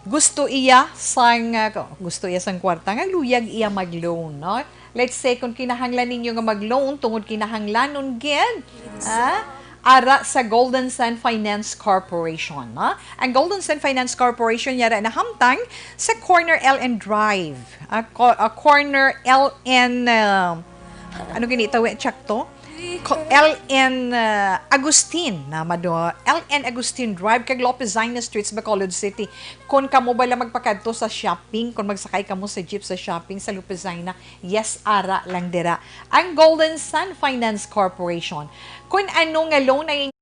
gusto iya sang, ah, ko-, gusto iya sang kwarta nga luyag iya mag-loan, no? Let's say, kung kinahanglan ninyo nga mag-loan tungod kinahanglanon gid, ah, ara sa Golden Sand Finance Corporation, no? Ang Golden Sand Finance Corporation yara nahamtang sa corner L N Drive, ah, co-, ah, corner L N, ah, ano gini tawag, check to? Co-, L N, uh, Agustin, na mado, L N Agustin Drive, kag Lopez Zaina Streets, Bacolod City. Kon kamo bala magpakadto sa shopping, kon magsakay kamo sa jeep sa shopping sa Lopez Zaina, yes, ara lang dira. Ang Golden Sun Finance Corporation. Kon ano nga loan ay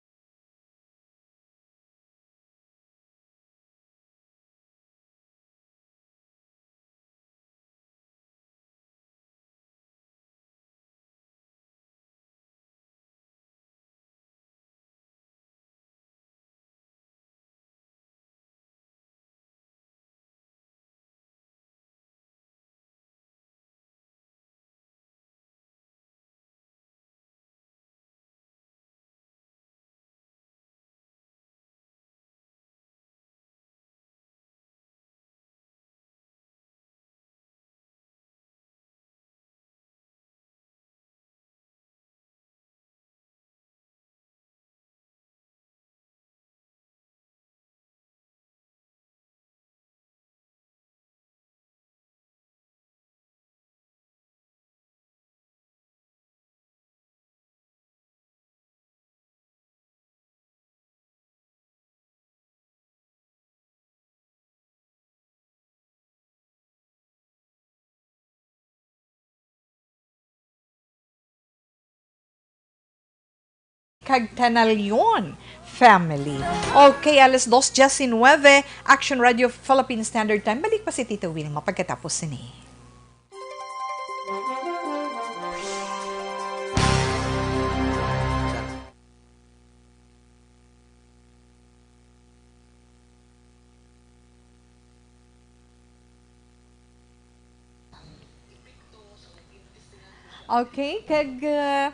kag Tanalion family. Okay, alas dos diyes nuebe, Action Radio Philippine Standard Time. Balik pa si Tito Wilma pagkatapos sini. Okay, kag, uh,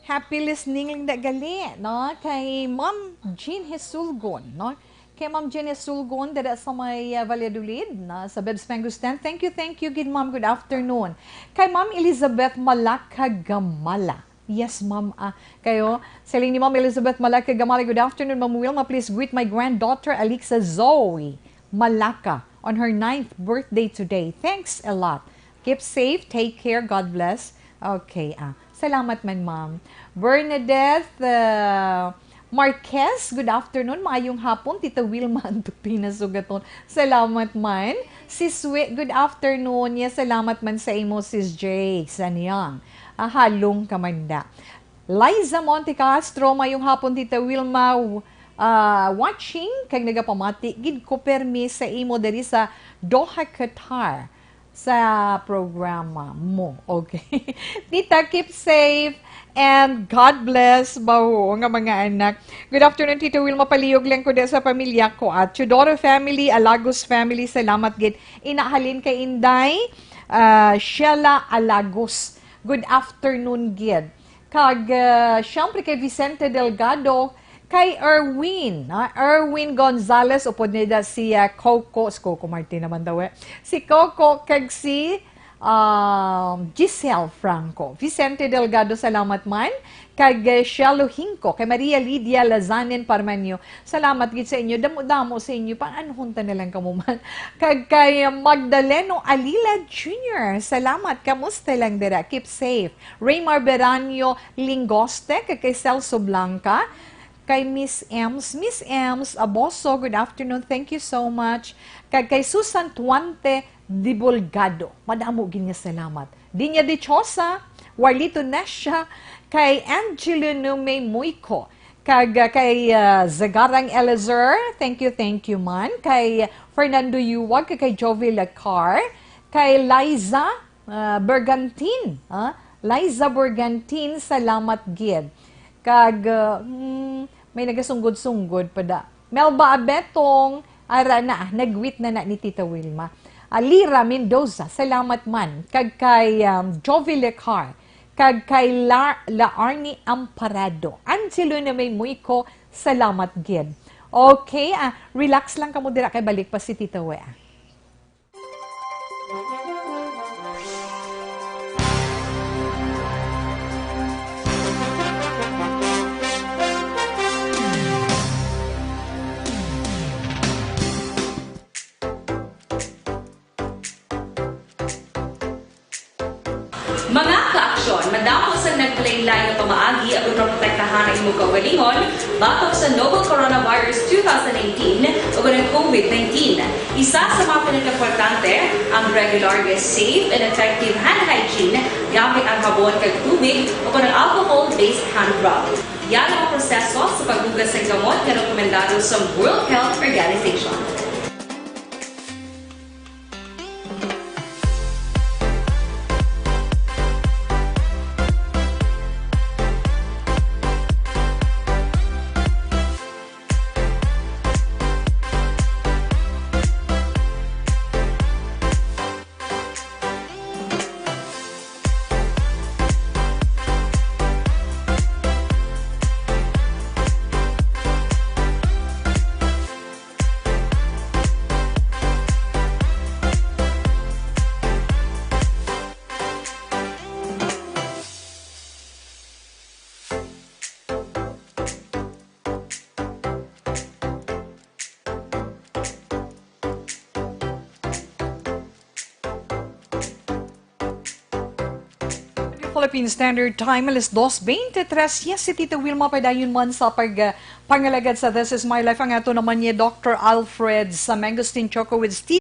happy listening lang da gali, no? Kay Ma'am Jean Hesulgon, no? Kay Ma'am Jean Hesulgon, dira sa may, uh, Valladolid, na sa Bebs Mangosteen. Thank you, thank you, good ma'am. Good afternoon. Kay Ma'am Elizabeth Malaka Gamala. Yes, ma'am. Ah, kayo, siling ni Ma'am Elizabeth Malaka Gamala, "Good afternoon, Ma'am Wilma. Please greet my granddaughter, Alixa Zoe Malaka, on her ninth birthday today. Thanks a lot. Keep safe, take care, God bless." Okay, ah, salamat man, ma'am. Bernadette, ah, Marquez, "Good afternoon, maayong hapon, Tita Wilma Antupina Sugaton." Salamat man. Si Swe, "Good afternoon." Yes, salamat man sa imo, Sis Jake Sanyang. Ah, halong ka man da. Liza Montecastro, "Mayong hapon, Tita Wilma. Ah, watching kag nagapamati gid ko permi sa imo diri sa Doha, Qatar." sa programa mo. Okay. Tita, keep safe and God bless, bawo nga mga anak. Good afternoon, Tita Wilma. Palihog lang ko sa pamilya ko at Teodoro family, Alagos family. Salamat gid. Inahalin kay Inday, ah, Sheila Alagos. Good afternoon gid. Kag, ah, syempre kay Vicente Delgado, kay Erwin, ah, Erwin Gonzalez, upod nila si, ah, Coco, si Coco Martin naman daw eh. Si Coco kag si, um, Giselle Franco. Vicente Delgado, salamat man. Kag, eh, Shelo Hinco, kay Maria Lydia Lazanen Parmenio, salamat gid sa inyo. Damo-damo sa inyo. Pang-anhon ta na lang kamo man. Kag kay Magdaleno Alila Junior, salamat. Kamusta lang dira? Keep safe. Raymar Beranio Lingoste, kag kay Celso Blanca, kay Miss Ems. Miss Ems Aboso, good afternoon. Thank you so much. Kag kay Susan Tuante Dibulgado, madamo gid nga salamat. Dinya Dichosa, Warlito Nesha, kay Angelo Nume Muico, kag, ah, kay, ah, Zagarang Eliezer, thank you, thank you man. Kay Fernando Yuwag, kag kay Jovi Lacar, kay Liza, ah, Bergantin, ah, Liza Bergantin, salamat gid. Kag, ah, hmm, may nagasunggod-sunggod pa da. Melba Abetong, ara na, nag-greet na na ni Tita Wilma. Ah, Lira Mendoza, salamat man. Kag kay, um, Jovi Lecar, kag kay La-, La Arnie Amparado. Angelo na may Muico, salamat gid. Okay, ah, relax lang kamo dira kay balik pa si Tita Wea. Mga ka-aksyon, madamo sang nagkalainlain nga pamaagi ang pagprotektahan ang imong kaugalinggon batok sa novel coronavirus two thousand nineteen o ang COVID nineteen. Isa sa mga pinakaimportante ang regular nga safe and effective hand hygiene gamit ang habon kag tubig o ang alcohol-based hand rub. Yan ang proseso sa paghugas sa gamot nga rekomendado sa World Health Organization. Philippine Standard Time, alas dos veintitrés. Yes, si Tita Wilma padayon man sa pag, ah, pangalagad sa This Is My Life. Ang ato naman ni Doctor Alfred sa Mangosteen Choco with Steve.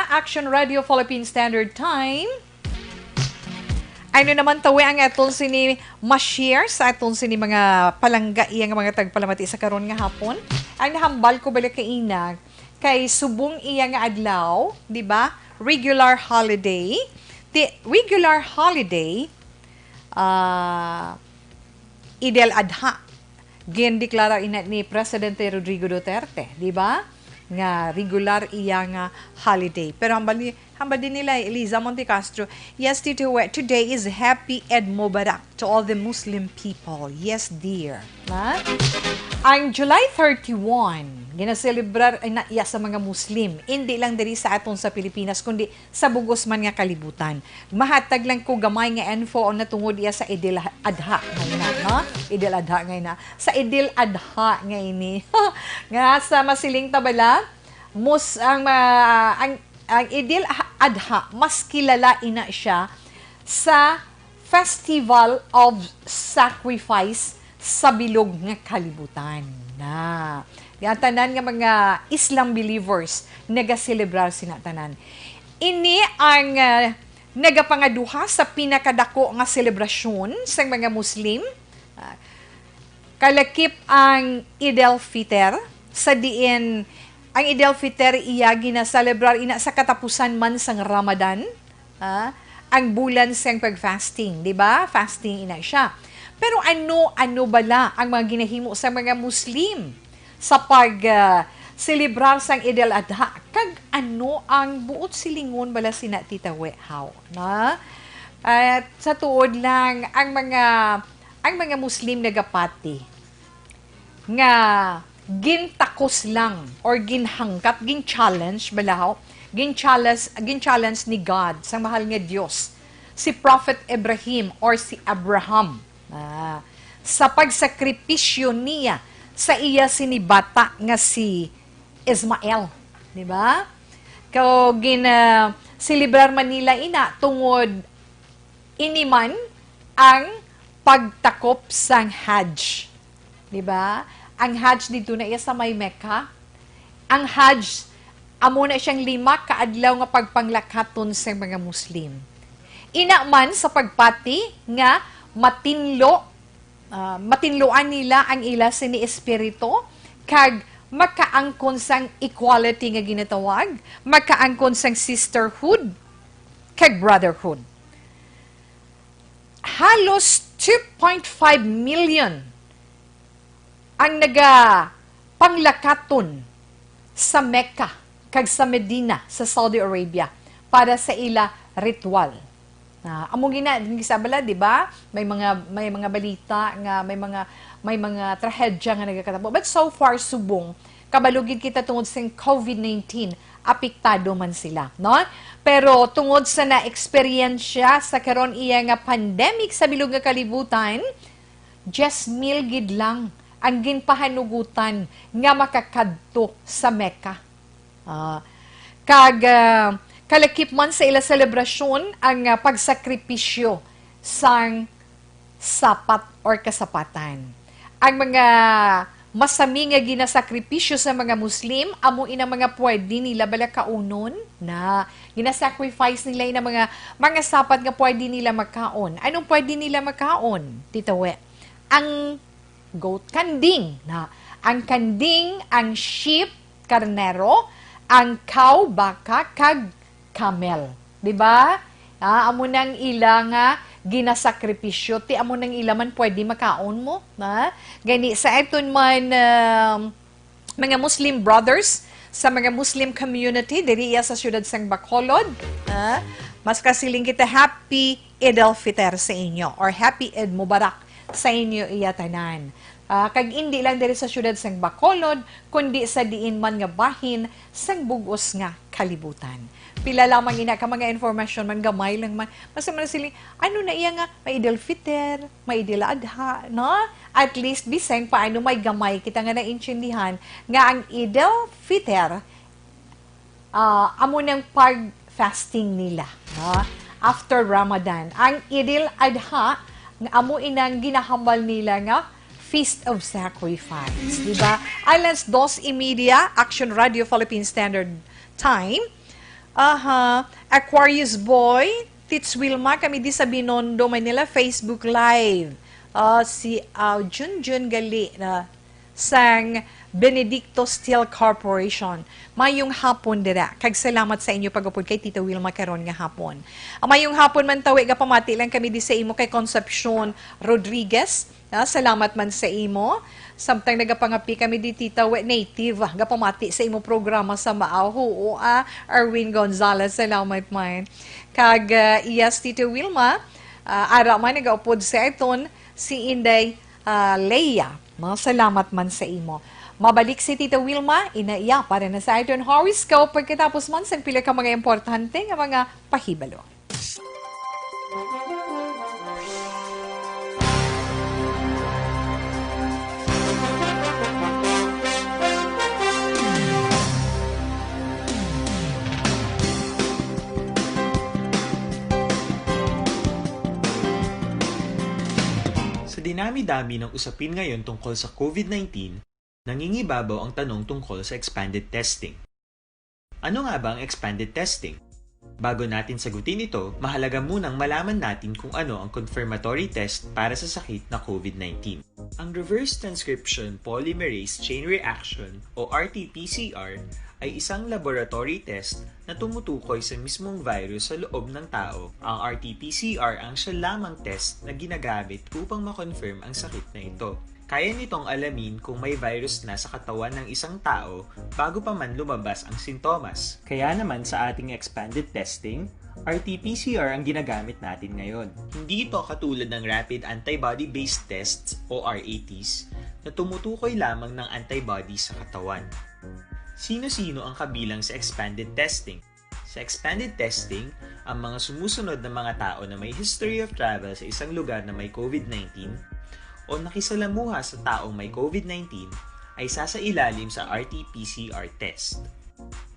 Action Radio Philippine Standard Time. Ano naman tawi ang aton sini ma-share sa aton sini mga palangga iya nga mga tagpalamati sa karon nga hapon? Ang nahambal ko bala kaina kay subong iya nga adlaw, di ba? Regular holiday. Ti regular holiday, ah, Eid al-Adha. Gindeklara ina ni Presidente Rodrigo Duterte, di ba? Nga regular iya nga holiday. Pero hambal ni, hambal din nila Eliza Montecastro, "Yes, Tito We, today is Happy Eid Mubarak to all the Muslim people." Yes, dear. Ha? Ang July thirty-one, ginaselebrar ay na iya sa mga Muslim, hindi lang diri sa aton sa Pilipinas, kundi sa bugos man nga kalibutan. Mahatag lang ko gamay nga info ang natungod iya sa Idil Adha nga ina, no? Idil Adha nga ina. Sa Idil Adha nga ini. Nga sa masiling ta bala, mus-, ang, ma-, ang, ang Idil Adha, mas kilala ina siya sa Festival of Sacrifice sa bilog nga kalibutan. Na, nga tanan nga mga Islam believers nagaselebrar sina tanan. Ini ang, ah, nagapangaduha sa pinakadako nga selebrasyon sang mga Muslim. Ah, kalakip ang Eid al-Fitr, sa diin ang Eid al-Fitr iya ginaselebrar ina sa katapusan man sang Ramadan, ah, ang bulan sang pag-fasting, di ba? Fasting ina siya. Pero ano, ano bala ang mga ginahimo sa mga Muslim sa pag, ah, selebrar sang Eid al-Adha? Kag ano ang buot silingon bala sina Tita We, haw, na? At sa tuod lang, ang mga, ang mga Muslim nagapati nga gintakos lang or ginhangkat, gin-challenge bala, haw? Gin-challenge, gin-challenge ni God, sang mahal nga Dios, si Prophet Ibrahim or si Abraham, ah, sa pagsakripisyo niya sa iya sini bata nga si Ismael, di ba? Kag gin-, ah, selebrar man nila ina tungod ini man ang pagtakop sang Hajj. Di ba? Ang Hajj didto na iya sa may Mecca. Ang Hajj, amo na siyang lima ka adlaw nga pagpanglakaton sa mga Muslim. Ina man sa pagpati nga matinlo, ah, matinluan nila ang ila sini espiritu, kag makaangkon sang equality nga ginatawag, makaangkon sang sisterhood kag brotherhood. Halos two point five million ang nagapanglakaton sa Mecca kag sa Medina sa Saudi Arabia para sa ila ritual. Ah, amo gina, gisa bala, di ba? May mga, may mga balita nga may mga, may mga trahedya nga nagakatabo. But so far, subong, kabalo gid kita tungod sa covid nineteen, apektado man sila, no? Pero tungod sa naeksperyensya sa karon iya nga pandemic sa bilog nga kalibutan, diyes mil gid lang ang ginpahanugutan nga makakadto sa Mecca. Ah, kag, ah, kalakip man sa ila selebrasyon ang, ah, pagsakripisyo sang sapat or kasapatan. Ang mga masami nga ginasakripisyo sa mga Muslim, amo ina mga pwede nila bala kaunon na. Ginasacrifice nila ina mga, mga sapat nga pwede nila makaon. Anong pwede nila makaon, Tita We? Ang goat, kanding na. Ang kanding, ang sheep, karnero, ang cow, baka, kag camel. Di ba? Ah, amo nang ila nga ginasakripisyo, ti amo nang ila man pwede makaon mo, ha? Gani, sa aton man, um, mga Muslim brothers, sa mga Muslim community, diri iya sa siyudad sang Bacolod, ha? Mas kasiling kita, Happy Eid al-Fitr sa inyo, or Happy Eid Mubarak sa inyo iya tanan. Ah, kag indi lang diri sa siyudad sang Bacolod, kundi sa diin man nga bahin sang bug-os nga kalibutan. Pila lamang ina ka mga informasyon man, gamay lang man. Basta man sila, ano na iya nga, may Eid al-Fitr, may Eid al-Adha, no? At least, bisan paano may gamay kita nga naintindihan nga ang Eid al-Fitr, ah, amo nang pag-fasting nila, no? After Ramadan. Ang Eid al-Adha, nga amo inang ginahambal nila nga Feast of Sacrifice, di ba? Alas dos y media, Action Radio Philippine Standard Time. Aha, Aquarius Boy, Tits Wilma, kami di sa Binondo, Manila, Facebook Live. Ah, si, ah, Junjun gali na sang Benedicto Steel Corporation. Mayong hapon dira, kag salamat sa inyo pag-upod kay Tita Wilma karon nga hapon. Ah, mayong hapon man tawi, gapamati lang kami di sa imo kay Concepcion Rodriguez. Ah, salamat man sa imo. Samtang nagapangapi kami di, Tita, we native, ah, gapamati sa imo programa sa Maaw. Oo, ah, Erwin Gonzalez, salamat man. Kag, ah, yes, Tita Wilma, ah, ara man nagaupod sa aton si Inday, ah, Leia. Mga salamat man sa imo. Mabalik si Tita Wilma, ina iya para na sa aton horoscope pagkatapos man sang pila ka mga importante nga mga pahibalo. Sa dinami-dami ng usapin ngayon tungkol sa COVID nineteen, nangingibabaw ang tanong tungkol sa expanded testing. Ano nga ba ang expanded testing? Bago natin sagutin ito, mahalaga munang malaman natin kung ano ang confirmatory test para sa sakit na COVID nineteen. Ang reverse transcription polymerase chain reaction o R T P C R ay isang laboratory test na tumutukoy sa mismong virus sa loob ng tao. Ang R T P C R ang siya lamang test na ginagamit upang ma-confirm ang sakit na ito. Kaya nitong alamin kung may virus na sa katawan ng isang tao bago pa man lumabas ang sintomas. Kaya naman sa ating expanded testing, R T P C R ang ginagamit natin ngayon. Hindi ito katulad ng rapid antibody-based tests o R A Ts na tumutukoy lamang ng antibody sa katawan. Sino-sino ang kabilang sa expanded testing? Sa expanded testing, ang mga sumusunod na mga tao na may history of travel sa isang lugar na may COVID nineteen o nakisalamuha sa taong may COVID nineteen ay sasailalim sa R T P C R test.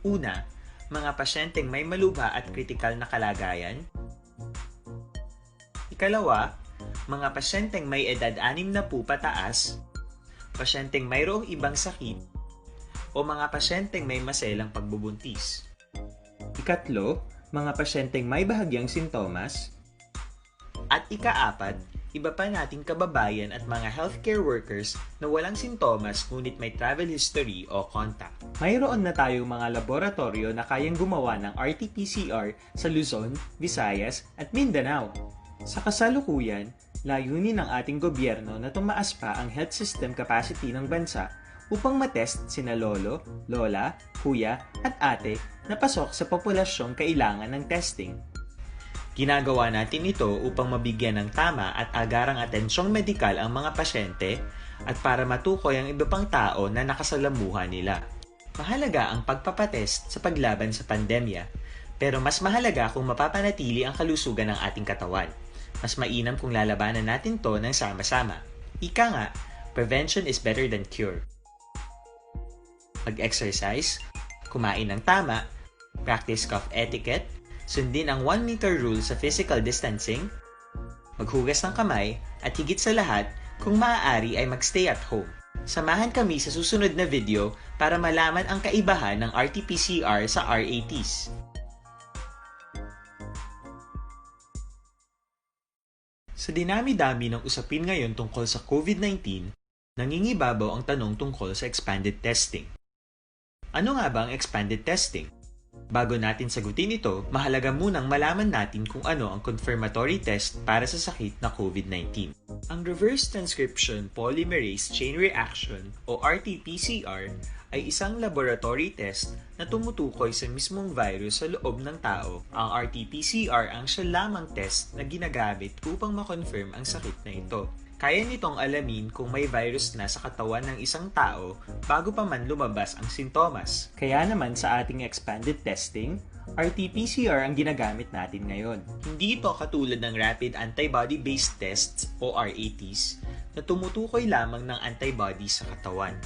Una, mga pasyenteng may malubha at kritikal na kalagayan. Ikalawa, mga pasyenteng may edad anim na po pataas, pasyenteng mayroong ibang sakit, o mga pasyenteng may maselang pagbubuntis. Ikatlo, mga pasyenteng may bahagyang sintomas. At ikaapat, iba pa nating kababayan at mga healthcare workers na walang sintomas ngunit may travel history o contact. Mayroon na tayong mga laboratoryo na kayang gumawa ng R T P C R sa Luzon, Visayas, at Mindanao. Sa kasalukuyan, layunin ng ating gobyerno na tumaas pa ang health system capacity ng bansa upang matest sina lolo, lola, kuya, at ate na pasok sa populasyong kailangan ng testing. Ginagawa natin ito upang mabigyan ng tama at agarang atensyong medikal ang mga pasyente at para matukoy ang iba pang tao na nakasalamuha nila. Mahalaga ang pagpapatest sa paglaban sa pandemya, pero mas mahalaga kung mapapanatili ang kalusugan ng ating katawan. Mas mainam kung lalabanan natin 'to ng sama-sama. Ika nga, prevention is better than cure. Mag-exercise, kumain ng tama, practice cough etiquette, sundin ang one meter rule sa physical distancing, maghugas ng kamay, at higit sa lahat, kung maaari ay mag-stay at home. Samahan kami sa susunod na video para malaman ang kaibahan ng R T P C R sa R A Ts. Sa dinami-dami ng usapin ngayon tungkol sa COVID nineteen, nangingibabaw ang tanong tungkol sa expanded testing. Ano nga ba ang expanded testing? Bago natin sagutin ito, mahalaga munang malaman natin kung ano ang confirmatory test para sa sakit na COVID nineteen. Ang reverse transcription polymerase chain reaction o R T P C R ay isang laboratory test na tumutukoy sa mismong virus sa loob ng tao. Ang R T P C R ang siya lamang test na ginagamit upang ma-confirm ang sakit na ito. Kaya nitong alamin kung may virus na sa katawan ng isang tao bago pa man lumabas ang sintomas. Kaya naman sa ating expanded testing, R T P C R ang ginagamit natin ngayon. Hindi ito katulad ng rapid antibody-based tests o R A Ts na tumutukoy lamang ng antibody sa katawan.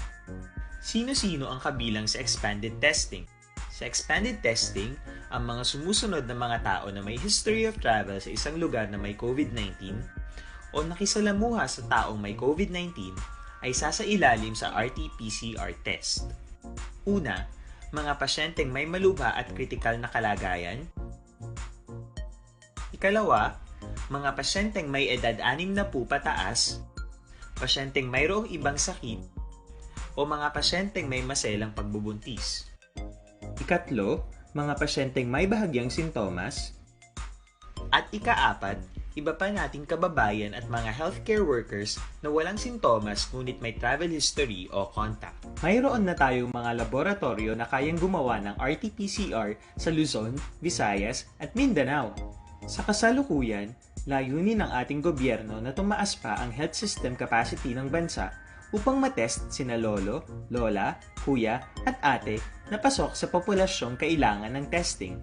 Sino-sino ang kabilang sa expanded testing? Sa expanded testing, ang mga sumusunod na mga tao na may history of travel sa isang lugar na may COVID nineteen o nakisalamuha sa taong may COVID nineteen ay sasailalim sa R T P C R test. Una, Mga pasyenteng may malubha at kritikal na kalagayan. Ikalawa, mga pasyenteng may edad anim na po pataas, pasyenteng mayroong ibang sakit, o mga pasyenteng may maselang pagbubuntis. Ikatlo, mga pasyenteng may bahagyang sintomas. At ikaapat, iba pa nating kababayan at mga healthcare workers na walang sintomas ngunit may travel history o contact. Mayroon na tayong mga laboratoryo na kayang gumawa ng R T P C R sa Luzon, Visayas, at Mindanao. Sa kasalukuyan, layunin ng ating gobyerno na tumaas pa ang health system capacity ng bansa upang matest sina lolo, lola, kuya, at ate na pasok sa populasyong kailangan ng testing.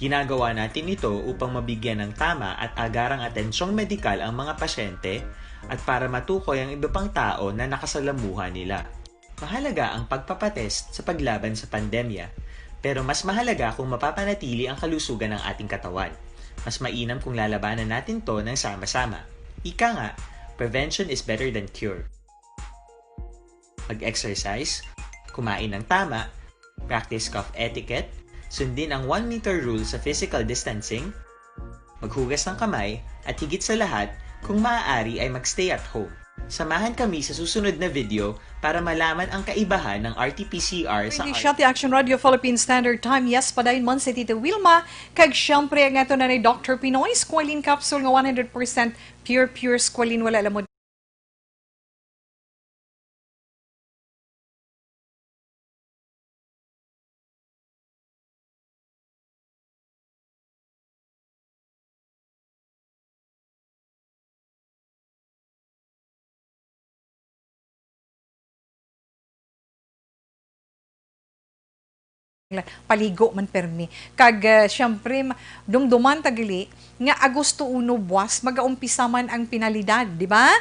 Ginagawa natin ito upang mabigyan ng tama at agarang atensyong medikal ang mga pasyente at para matukoy ang iba pang tao na nakasalamuha nila. Mahalaga ang pagpapatest sa paglaban sa pandemya, pero mas mahalaga kung mapapanatili ang kalusugan ng ating katawan. Mas mainam kung lalabanan natin 'to ng sama-sama. Ika nga, prevention is better than cure. Mag-exercise, kumain ng tama, practice cough etiquette, sundin ang one meter rule sa physical distancing, maghugas ng kamay, at higit sa lahat, kung maaari ay mag-stay at home. Samahan kami sa susunod na video para malaman ang kaibahan ng R T P C R sa Hindi R- siya ti Action Radio Philippine Standard Time. Yes, padayon man si Tita Wilma. Kag siyempre, ang ato na ni Doctor Pinoy, Squalene Capsule nga one hundred percent pure, pure squalene, wala lamod. Paligo man permi. Kag, ah, siyempre, ma-, dumduman ta gali nga Agosto uno buwas, magaumpisa man ang penalidad, di ba?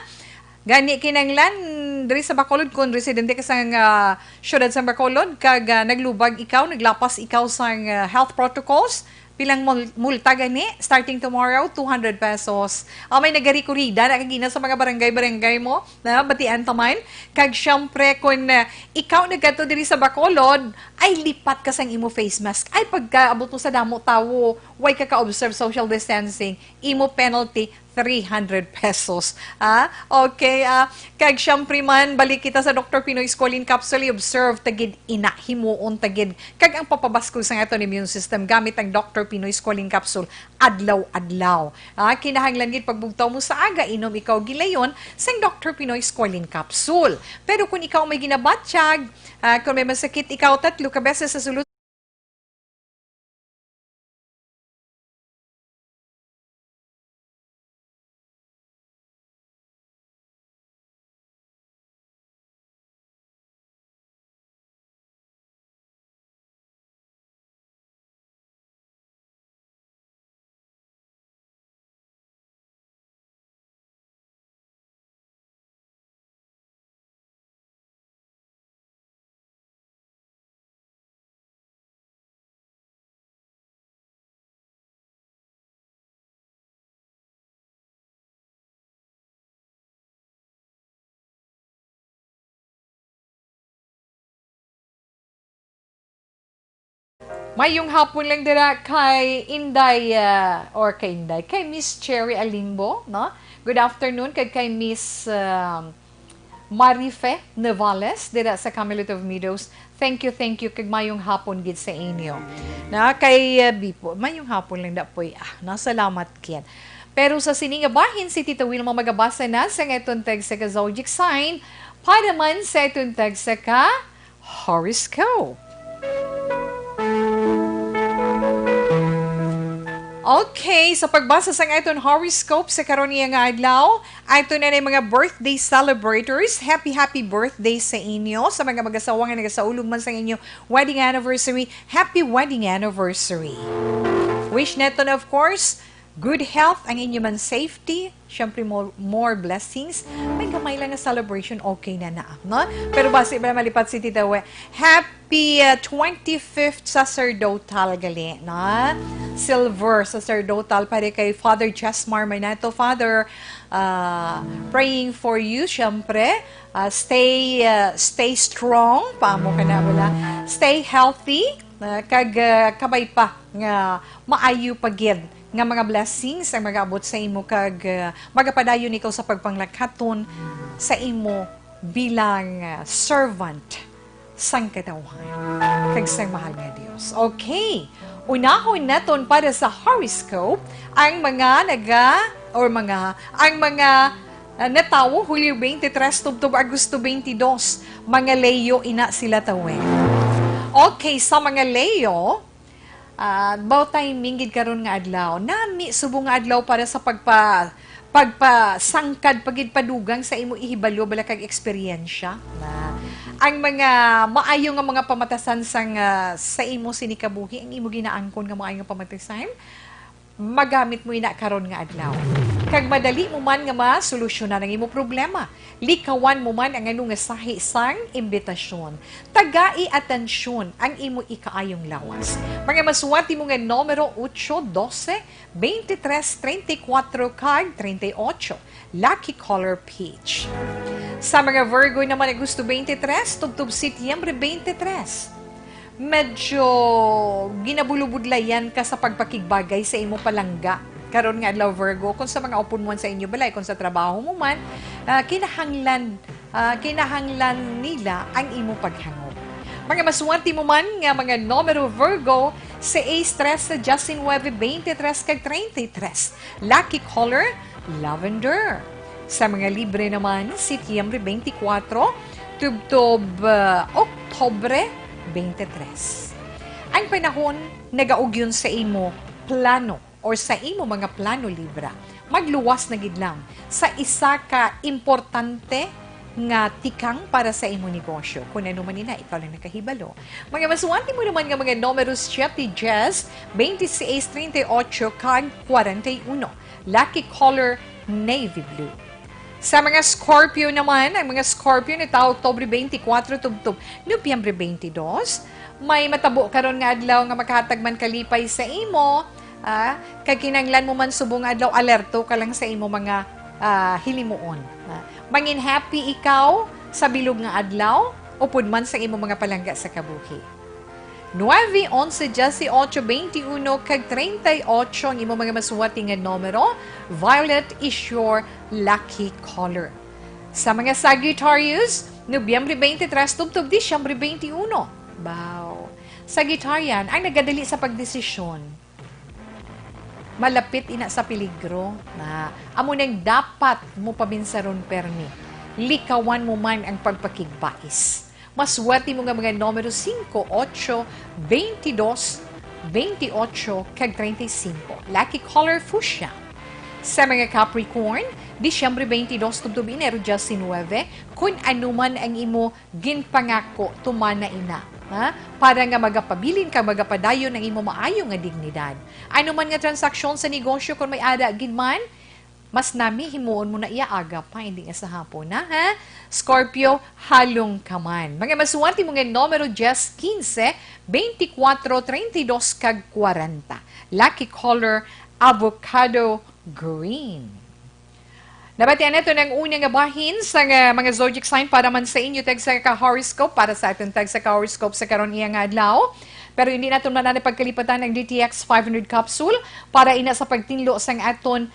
Gani, kinahanglan diri sa Bacolod, kung residente ka sang, ah, siyudad sang Bacolod, kag, ah, naglubag ikaw, naglapas ikaw sang, ah, health protocols, pilang mul-, multa gani, starting tomorrow, two hundred pesos. Ah, may nagarikurida na kagina sa mga barangay-barangay mo, na batian ta man. Kag siyempre, kung, ah, ikaw nagkadto diri sa Bacolod, ay lipat ka sang imo face mask. Ay, pagkaabot mo sa damo tawo, way ka ka-observe social distancing, imo penalty, three hundred pesos. Ah, okay, ah, kag siyempre man, balik kita sa Doctor Pinoy Squalene Capsule, observe ta gid ina, himuon ta gid. Kag ang papabaskog sang aton immune system gamit ang Doctor Pinoy Squalene Capsule adlaw-adlaw. Ah, kinahanglan gid pagbugtaw mo sa aga, inom ikaw gilayon sang Doctor Pinoy Squalene Capsule. Pero kung ikaw may ginabatyag, ah, kung may masakit ikaw, tatlo ka beses sa sulod Mayong hapon lang dira kay Inday, ah, or kay Inday, kay Miss Cherry Alimbo, no? Good afternoon, kag kay Miss, ah, Marife Navales dira sa Camelot of Meadows. Thank you, thank you, kag mayong hapon gid sa inyo. Na kay, ah, Bipo, mayong hapon lang da poy. Ah, nasalamat gid. Pero sa sini nga bahin, si Tita Wilma magabasa na sa aton text sa ka zodiac sign, para man sa aton text sa ka horoscope. Okay, sa pagbasa sang aton horoscope sa karon niya nga adlaw, ato na ni mga birthday celebrators. Happy, happy birthday sa inyo. Sa mga mag-asawa nga nagasaulog man sa inyo wedding anniversary, happy wedding anniversary. Wish naton, of course, good health, ang inyo man safety, syempre more, more blessings. May gamay lang nga celebration, okay na na, no? Pero basi ba malipat si Tita We, happy, uh, twenty-fifth sacerdotal gali, no? Silver sacerdotal para kay Father Chesmar Maynato. Father, uh, praying for you, syempre. Ah, stay, ah, stay strong, paamo ka na, wala? Stay healthy, ah, kag, ah, kabay pa nga maayo pa gid nga mga blessings ang magaabot sa imo, kag, ah, magapadayon ikaw sa pagpanglakaton sa imo bilang, ah, servant sang katawhan kag sang mahal nga Dios. Okay. Unahon naton para sa horoscope ang mga naga-, or mga, ang mga, ah, natawo Hulyo twenty-three tubtob Agosto twenty-two. Mga Leo ina sila tawen. Okay, sa mga Leo, ah, about timing gid karon nga adlaw. Nami subong nga adlaw para sa pagpa-, pagpasangkad, pagid padugang sa imo ihibalo, bala, kag eksperyensya. Na ang mga maayo nga mga pamatasan sang, ah, sa imo sini kabuhi, ang imo ginaangkon nga maayo nga pamatasan, magamit mo ina karon nga adlaw. Kag madali mo man nga masolusyonan ang imo problema. Likawan mo man ang ano nga sahi sang imbitasyon. Tagai atensyon ang imo ikaayong lawas. Mga masuwati mo nga numero, ocho, doce, veintitrés, treinta y cuatro, kag treinta y ocho. Lucky color, peach. Sa mga Virgo naman, Agosto twenty-three tubtob Setyembre twenty-three, medyo ginabulubudlayan ka sa pagpakigbagay sa imo palangga karon nga adlaw, Virgo. Kung sa mga upod mo man sa inyo balay, kung sa trabaho mo man, ah, kinahanglan, ah, kinahanglan nila ang imo paghangop. Mga maswerte mo man nga mga numero, Virgo, seis, trese, diecinuebe, veintitrés, kag treinta y tres. Lucky color, lavender. Sa mga Libre naman, Setyembre twenty-four, tubtob, ah, Oktubre twenty-three. Ang panahon nagaugyon sa imo plano or sa imo mga plano, Libra. Magluwas na gid lang sa isa ka importante nga tikang para sa imo negosyo. Kung ano man ina, ikaw lang nakahibalo. Mga maswerte mo naman nga mga numero, siete, diez, veintiséis, treinta y ocho, kag cuarenta y uno. Lucky color, navy blue. Sa mga Scorpio naman, ang mga Scorpio natawo Oktubre twenty-four tubtob Nobyembre twenty-two, may matabo karon nga adlaw nga makahatag man kalipay sa imo, ah, kag kinahanglan mo man subong adlaw, alerto ka lang sa imo mga, ah, hilimuon. Ah, mangin happy ikaw sa bilog nga adlaw, upod man sa imo mga palangga sa kabuhi. Nuebe, onse, dieciocho, veintiuno, kag treinta y ocho ang imo mga masuwati nga numero. Violet is your lucky color. Sa mga Sagittarius, Nobyembre twenty-three tubtob Disyembre twenty-uno. Baw. Sagittarian, ang nagadali sa pagdesisyon, malapit ina sa peligro na amo nang dapat mo paminsaron permi. Likawan mo man ang pagpakigbais. Maswerte mo nga mga numero, singko, otso, beintidós, beintiocho, kag treinta y cinco. Lucky color, fuchsia. Sa mga Capricorn, Disyembre twenty-two tubtob Enero diyes nuwebe, kun ano man ang imo ginpangako, tumana ina, ha? Para nga magapabilin kag magapadayon ang imo maayo nga dignidad. Ano man nga transaksyon sa negosyo, kun may ara gid man, mas nami himuon mo na iya aga pa, hindi nga sa hapon na, ha? Scorpio, halong ka man. Mga maswerte mo nga numero, diyes, kinse, beintikuwatro, treintidós, kag kwarenta. Lucky color, avocado green. Nabatian nato ang una nga bahin sa nga mga zodiac sign para man sa inyo tagsa ka horoscope, para sa aton tagsa ka horoscope sa karon iya nga adlaw. Pero hindi naton man pagkalipatan ang D T X five hundred capsule para ina sa pagtinlo sang aton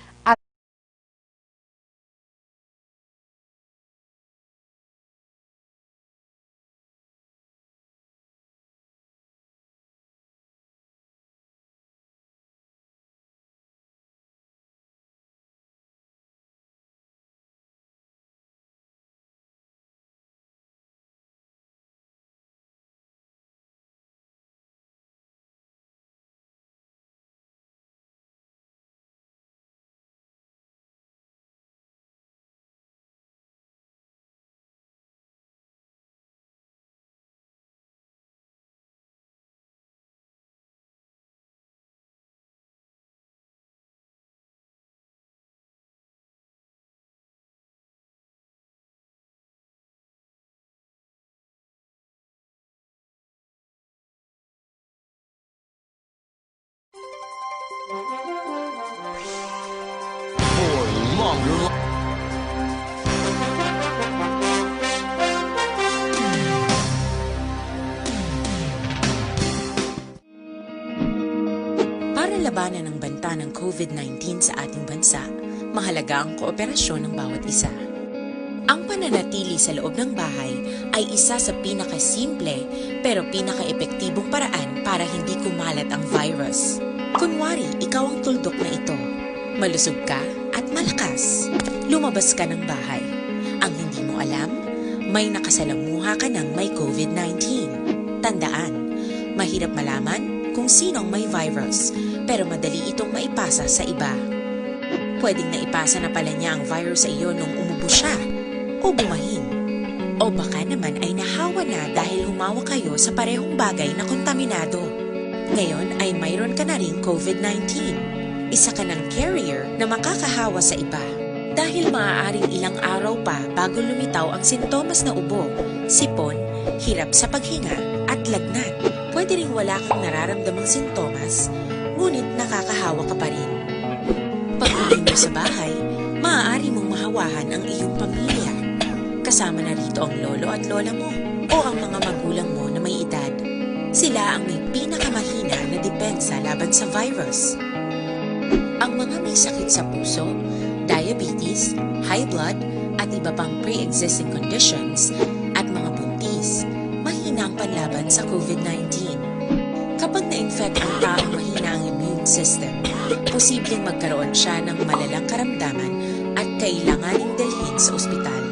For longer li- na ng banta ng COVID nineteen sa ating bansa, mahalaga ang kooperasyon ng bawat isa. Ang pananatili sa loob ng bahay ay isa sa pinakasimple pero pinakaepektibong paraan para hindi kumalat ang virus. Kunwari, ikaw ang tuldok na ito. Malusog ka at malakas. Lumabas ka ng bahay. Ang hindi mo alam, may nakasalamuha ka ng may COVID nineteen. Tandaan, mahirap malaman kung sino ang may virus, pero madali itong maipasa sa iba. Pwedeng naipasa na pala niya ang virus sa iyo nung umubo siya o bumahin. O baka naman ay nahawa na dahil humawa kayo sa parehong bagay na kontaminado. Ngayon ay mayroon ka na ring COVID nineteen. Isa ka ng carrier na makakahawa sa iba. Dahil maaaring ilang araw pa bago lumitaw ang sintomas na ubo, sipon, hirap sa paghinga, at lagnat. Pwede ring wala kang nararamdamang sintomas, ngunit nakakahawa ka pa rin. Pag-uwi mo sa bahay, maaari mong mahawahan ang iyong pamilya. Kasama na rito ang lolo at lola mo o ang mga magulang mo na may edad. Sila ang may pinakamahina na depensa laban sa virus. Ang mga may sakit sa puso, diabetes, high blood, at iba pang pre-existing conditions, at mga buntis, mahina ang panlaban sa COVID nineteen. Kapag na-infect ang taong mahina ang immune system, posibleng magkaroon siya ng malalang karamdaman at kailanganing dalhin sa ospital.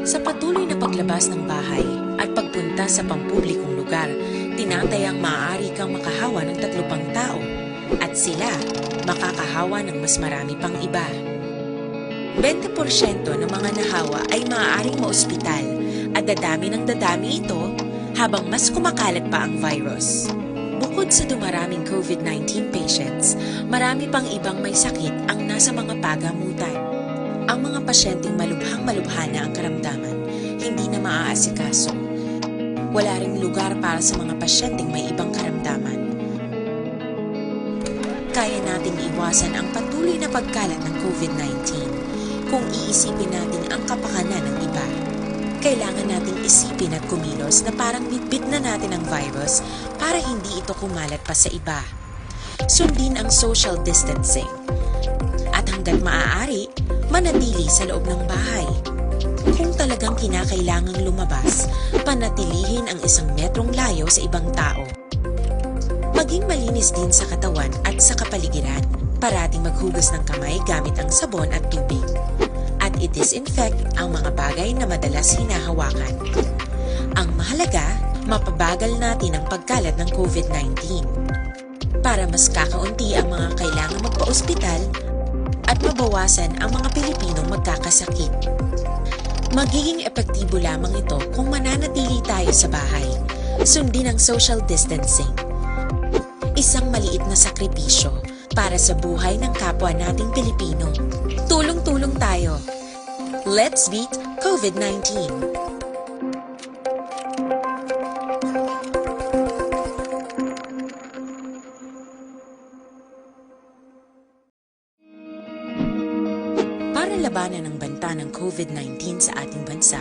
Sa patuloy na paglabas ng bahay at pagpunta sa pampublikong lugar, tinatayang maaari kang makahawa ng tatlo pang tao at sila makakahawa ng mas marami pang iba. Bente porsyento ng mga nahawa ay maaaring maospital at dadami ng dadami ito habang mas kumakalat pa ang virus. Bukod sa dumaraming COVID nineteen patients, marami pang ibang may sakit ang nasa mga pagamutan. Ang mga pasyenteng malubhang-malubha na ang karamdaman, hindi na maaasikaso. Wala ring lugar para sa mga pasyenteng may ibang karamdaman. Kaya nating iwasan ang patuloy na pagkalat ng COVID nineteen kung iisipin natin ang kapakanan ng iba. Kailangan nating isipin at kumilos na parang bitbit na natin ang virus para hindi ito kumalat pa sa iba. Sundin ang social distancing. At hanggat maaari, manatili sa loob ng bahay. Kung talagang kinakailangang lumabas, panatilihin ang isang metrong layo sa ibang tao. Maging malinis din sa katawan at sa kapaligiran. Parating maghugas ng kamay gamit ang sabon at tubig. At i-disinfect ang mga bagay na madalas hinahawakan. Ang mahalaga, mapabagal natin ang pagkalat ng COVID nineteen. Para mas kakaunti ang mga kailangang magpa-ospital at mabawasan ang mga Pilipinong magkakasakit. Magiging epektibo lamang ito kung mananatili tayo sa bahay. Sundin ang social distancing. Isang maliit na sakripisyo para sa buhay ng kapwa nating Pilipino. Tulong-tulong tayo. Let's beat COVID nineteen. Para labanan ang banta ng COVID nineteen sa ating bansa,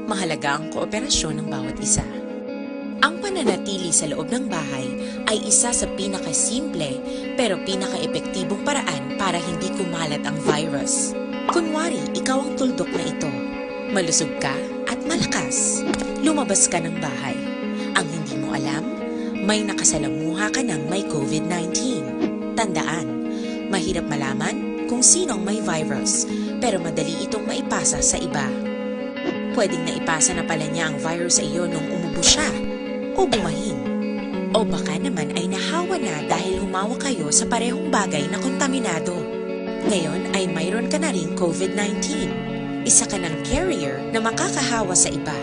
mahalaga ang kooperasyon ng bawat isa. Ang pananatili sa loob ng bahay ay isa sa pinakasimple pero pinakaepektibong paraan para hindi kumalat ang virus. Kunwari, ikaw ang tuldok na ito. Malusog ka at malakas. Lumabas ka ng bahay. Ang hindi mo alam, may nakasalamuha ka ng may COVID nineteen. Tandaan, mahirap malaman kung sino ang may virus, pero madali itong maipasa sa iba. Pwedeng naipasa na pala niya ang virus sa iyo nung umubo siya o bumahin. O baka naman ay nahawa na dahil humawa kayo sa parehong bagay na kontaminado. Ngayon ay mayroon ka na ring COVID nineteen. Isa ka ng carrier na makakahawa sa iba.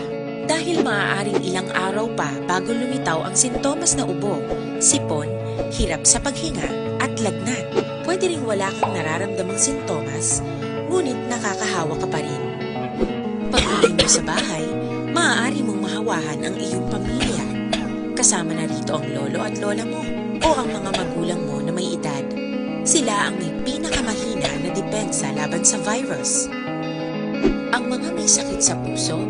Dahil maaaring ilang araw pa bago lumitaw ang sintomas na ubo, sipon, hirap sa paghinga, at lagnat. Pwede ring wala kang nararamdamang sintomas, ngunit nakakahawa ka pa rin. Pag-uwi mo sa bahay, maaari mong mahawahan ang iyong pamilya. Kasama na rito ang lolo at lola mo o ang mga magulang mo na may edad. Sila ang may pinakamahina na depensa laban sa virus. Ang mga may sakit sa puso,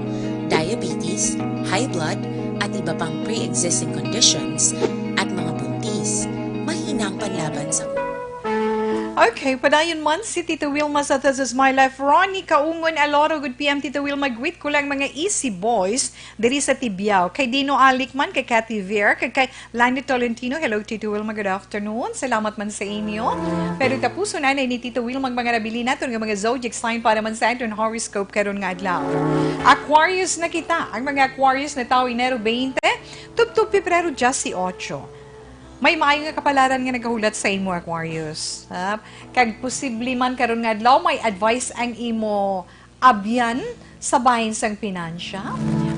diabetes, high blood, at iba pang pre-existing conditions, at mga buntis, mahina ang panlaban sa Okay, padayon man si Tita Wilma sa This Is My Life. Ronnie Kaungon, hello, good P M, Tita Wilma. Greet ko lang mga Easy Boys diri sa Tibiao. Kay Dino Alikman, kay Cathy Ver, kay, kay Lani Tolentino. Hello, Tita Wilma. Good afternoon. Salamat man sa inyo. Pero tapuson na ni Tita Wilma ang mga nabili naton nga mga zodiac sign para man sa aton horoscope karon nga adlaw. Aquarius na kita. Ang mga Aquarius na tawo Enero twenty, tubtob Pebrero diyesyocho. May maayo nga kapalaran nga nagahulat sa imo, Aquarius. Ha? Kag posible man karon nga adlaw, may advice ang imo abyan sa bahin sang pinansya.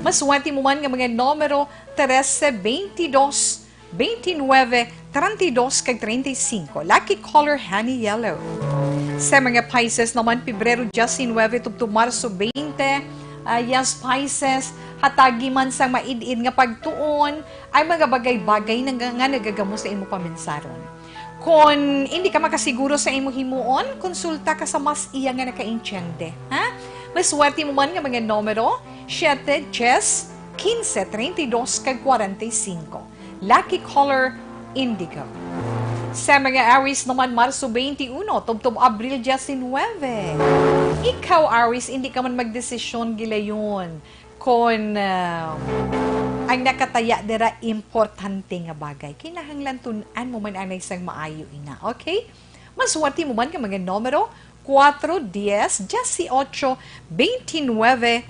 Maswerte mo man nga mga numero trese, twenty-dos, twenty-nueve, treinta y dos, kag treinta y cinco. Lucky color, honey yellow. Sa mga Pisces naman, Pebrero diyesnuebe tubtob Marso twenty, ah, yes, Pisces, hatagi man sang maid-id nga pagtuon, ay mga bagay-bagay na nga, nga nagagamo sa imo paminsaron. Kon hindi ka makasiguro sa imo himuon, konsulta ka sa mas iya nga nakaintiende, ha? Maswerte mo man nga mga numero, siete, diyes, kinse, treinta y dos, kag kwarenta y cinco. Lucky color, indigo. Sa mga Aries naman, Marso twenty-uno tubtob Abril diyesnuebe. Ikaw, Aries, hindi ka man magdesisyon gilayon kon, ah, ang nakataya dira importante nga bagay. Kinahanglan tun-an mo man anay sang maayo ina, okay? Maswerte mo man nga mga numero, kuwatro, diyes, diyesyocho, twenty-nuebe,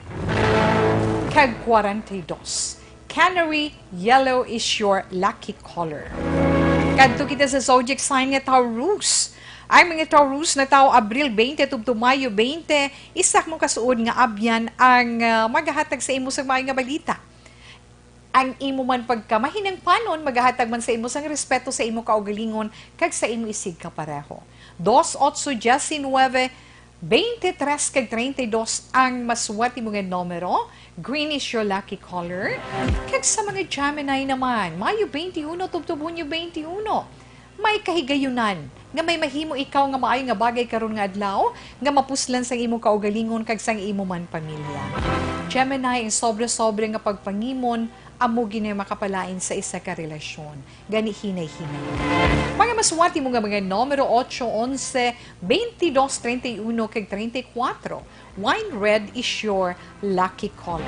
kag kwarenta y dos. Canary yellow is your lucky color. Kadto kita sa zodiac sign nga Taurus. Ang mga Taurus na tawo Abril twenty tubtob Mayo twenty, isa mo kasuod nga abyan ang, ah, magahatag sa imo sang maayo nga balita. Ang imo man pagkamahinang panon magahatag man sa imo sang respeto sa imo kaugalingon kag sa imo isigkapareho. Dos, otso, diyesnuebe, twenty-tres kag treinta y dos ang maswerte mo nga numero. Green is your lucky color. Kag sa mga Gemini naman, Mayo twenty-uno tubtob Hunyo twenty-uno. May kahigayunan nga may mahimo ikaw nga maayo nga bagay karon nga adlaw nga mapuslan sang imo kaugalingon kag sang imo man pamilya. Gemini, ang sobra-sobra nga pagpangimon amo gid ang makapalain sa isa ka relasyon. Gani hinay-hinay. Mga maswerte mo nga mga numero, otso, onse, twenty-dos, treinta y uno, kag treinta y cuatro. Wine red is your lucky color.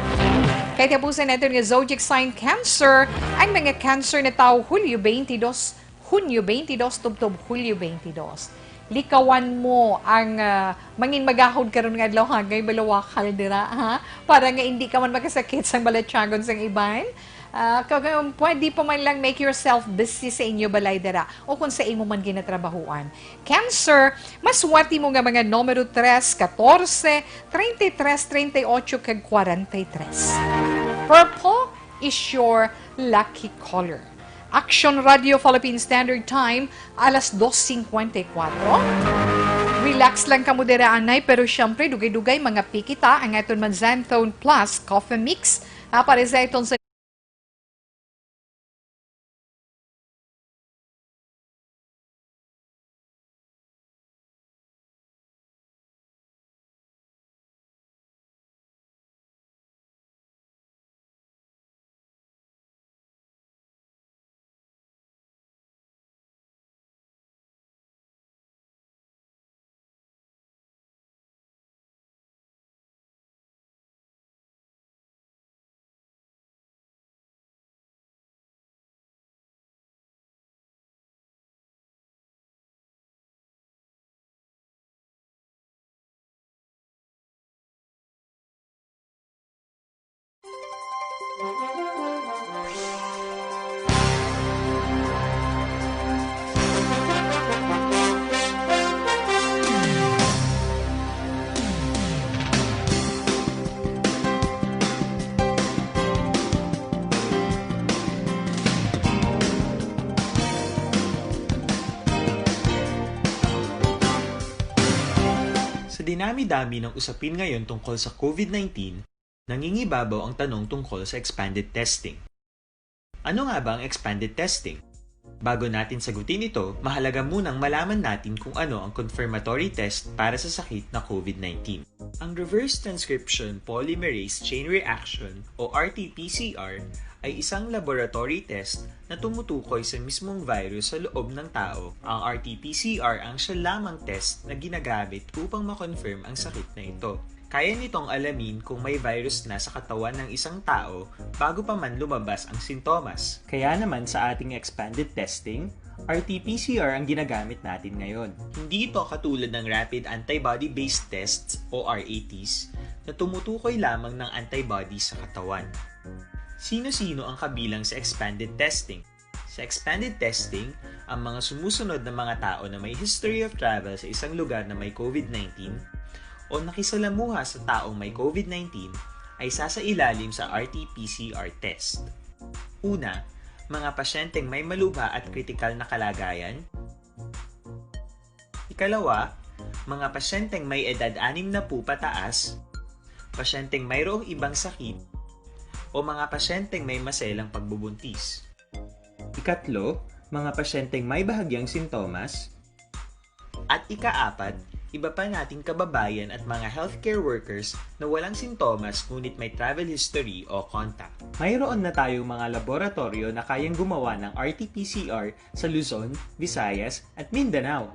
Kay tapusan naton nga zodiac sign Cancer, ang mga Cancer na tawo Hulyo twenty-dos, Hunyo twenty-dos tubtob Hulyo twenty-dos. Likawan mo ang, ah, mangin magahod karon nga adlaw, ha, kay balawakal dira, ha, para nga hindi ka man makasakit sang balatyagon sang iban. Ah, kag, um, pwede pa man lang make yourself busy sa inyo balay dira o kung sa imo man ginatrabahuan. Cancer, maswerte mo nga mga numero tres, katorse, treinta y tres, treinta y ocho, kag kwarenta y tres. Purple is your lucky color. Action Radio Philippine Standard Time, alas dos cincuenta y cuatro. Relax lang kamo dira, anay, pero syempre, dugay-dugay, mangape kita ang aton man Xanthone Plus Coffee Mix, ah, para sa iton sa Sa dinami-dami ng usapin ngayon tungkol sa COVID nineteen, nangingibabaw ang tanong tungkol sa expanded testing. Ano nga ba ang expanded testing? Bago natin sagutin ito, mahalaga munang malaman natin kung ano ang confirmatory test para sa sakit na COVID nineteen. Ang reverse transcription polymerase chain reaction o R T P C R ay isang laboratory test na tumutukoy sa mismong virus sa loob ng tao. Ang R T P C R ang siya lamang test na ginagamit upang ma-confirm ang sakit na ito. Kaya nitong alamin kung may virus na sa katawan ng isang tao bago pa man lumabas ang sintomas. Kaya naman sa ating expanded testing, R T P C R ang ginagamit natin ngayon. Hindi ito katulad ng rapid antibody-based tests o R A Ts na tumutukoy lamang ng antibody sa katawan. Sino-sino ang kabilang sa expanded testing? Sa expanded testing, ang mga sumusunod na mga tao na may history of travel sa isang lugar na may COVID nineteen o nakisalamuha sa taong may COVID nineteen ay sasailalim sa R T P C R test. Una, mga pasyenteng may malubha at kritikal na kalagayan. Ikalawa, mga pasyenteng may edad anim na po pataas, pasyenteng mayroong ibang sakit, o mga pasyenteng may maselang pagbubuntis. Ikatlo, mga pasyenteng may bahagyang sintomas. At ikaapat, iba pa nating kababayan at mga healthcare workers na walang sintomas ngunit may travel history o contact. Mayroon na tayong mga laboratoryo na kayang gumawa ng R T P C R sa Luzon, Visayas, at Mindanao.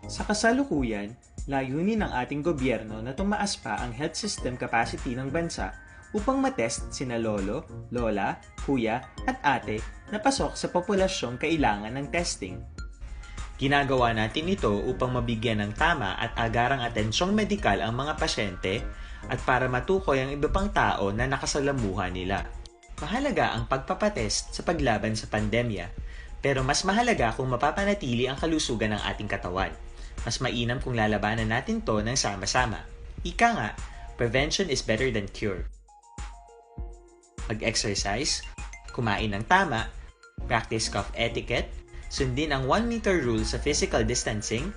Sa kasalukuyan, layunin ng ating gobyerno na tumaas pa ang health system capacity ng bansa upang matest sina lolo, lola, kuya, at ate na pasok sa populasyong kailangan ng testing. Ginagawa natin ito upang mabigyan ng tama at agarang atensyong medikal ang mga pasyente at para matukoy ang iba pang tao na nakasalamuha nila. Mahalaga ang pagpapatest sa paglaban sa pandemya, pero mas mahalaga kung mapapanatili ang kalusugan ng ating katawan. Mas mainam kung lalabanan natin to ng sama-sama. Ika nga, prevention is better than cure. Mag-exercise, kumain ng tama, practice cough etiquette, sundin ang one meter rule sa physical distancing,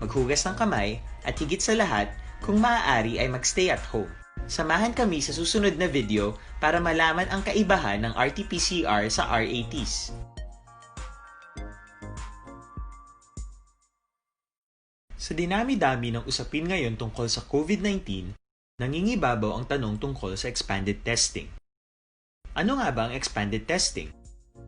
maghugas ng kamay, at higit sa lahat, kung maaari ay mag-stay at home. Samahan kami sa susunod na video para malaman ang kaibahan ng R T P C R sa R A Ts. Sa dinami-dami ng usapin ngayon tungkol sa COVID nineteen, nangingibabaw ang tanong tungkol sa expanded testing. Ano nga ba ang expanded testing?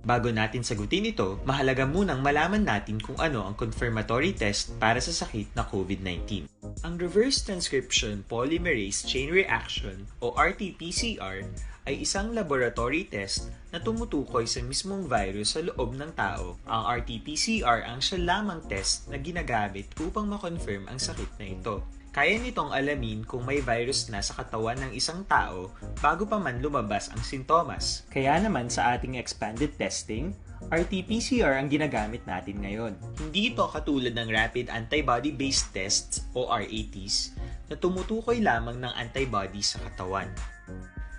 Bago natin sagutin ito, mahalaga munang malaman natin kung ano ang confirmatory test para sa sakit na COVID nineteen. Ang reverse transcription polymerase chain reaction o R T P C R ay isang laboratory test na tumutukoy sa mismong virus sa loob ng tao. Ang R T P C R ang siya lamang test na ginagamit upang ma-confirm ang sakit na ito. Kaya nitong alamin kung may virus na sa katawan ng isang tao bago pa man lumabas ang sintomas. Kaya naman sa ating expanded testing, R T P C R ang ginagamit natin ngayon. Hindi ito katulad ng rapid antibody-based tests o R A Ts na tumutukoy lamang ng antibody sa katawan.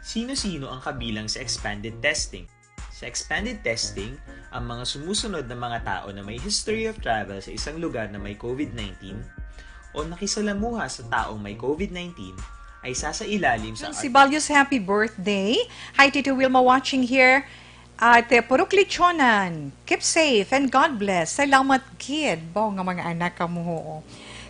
Sino-sino ang kabilang sa expanded testing? Sa expanded testing, ang mga sumusunod na mga tao na may history of travel sa isang lugar na may COVID nineteen o nakisalamuha sa taong may COVID nineteen ay sasailalim sa Yung si Balyos, happy birthday. Hi, Tito Wilma, watching here. At eh, Purok Lechonan, keep safe and God bless. Salamat, kid. Bao nga mga anak ka mo, oo.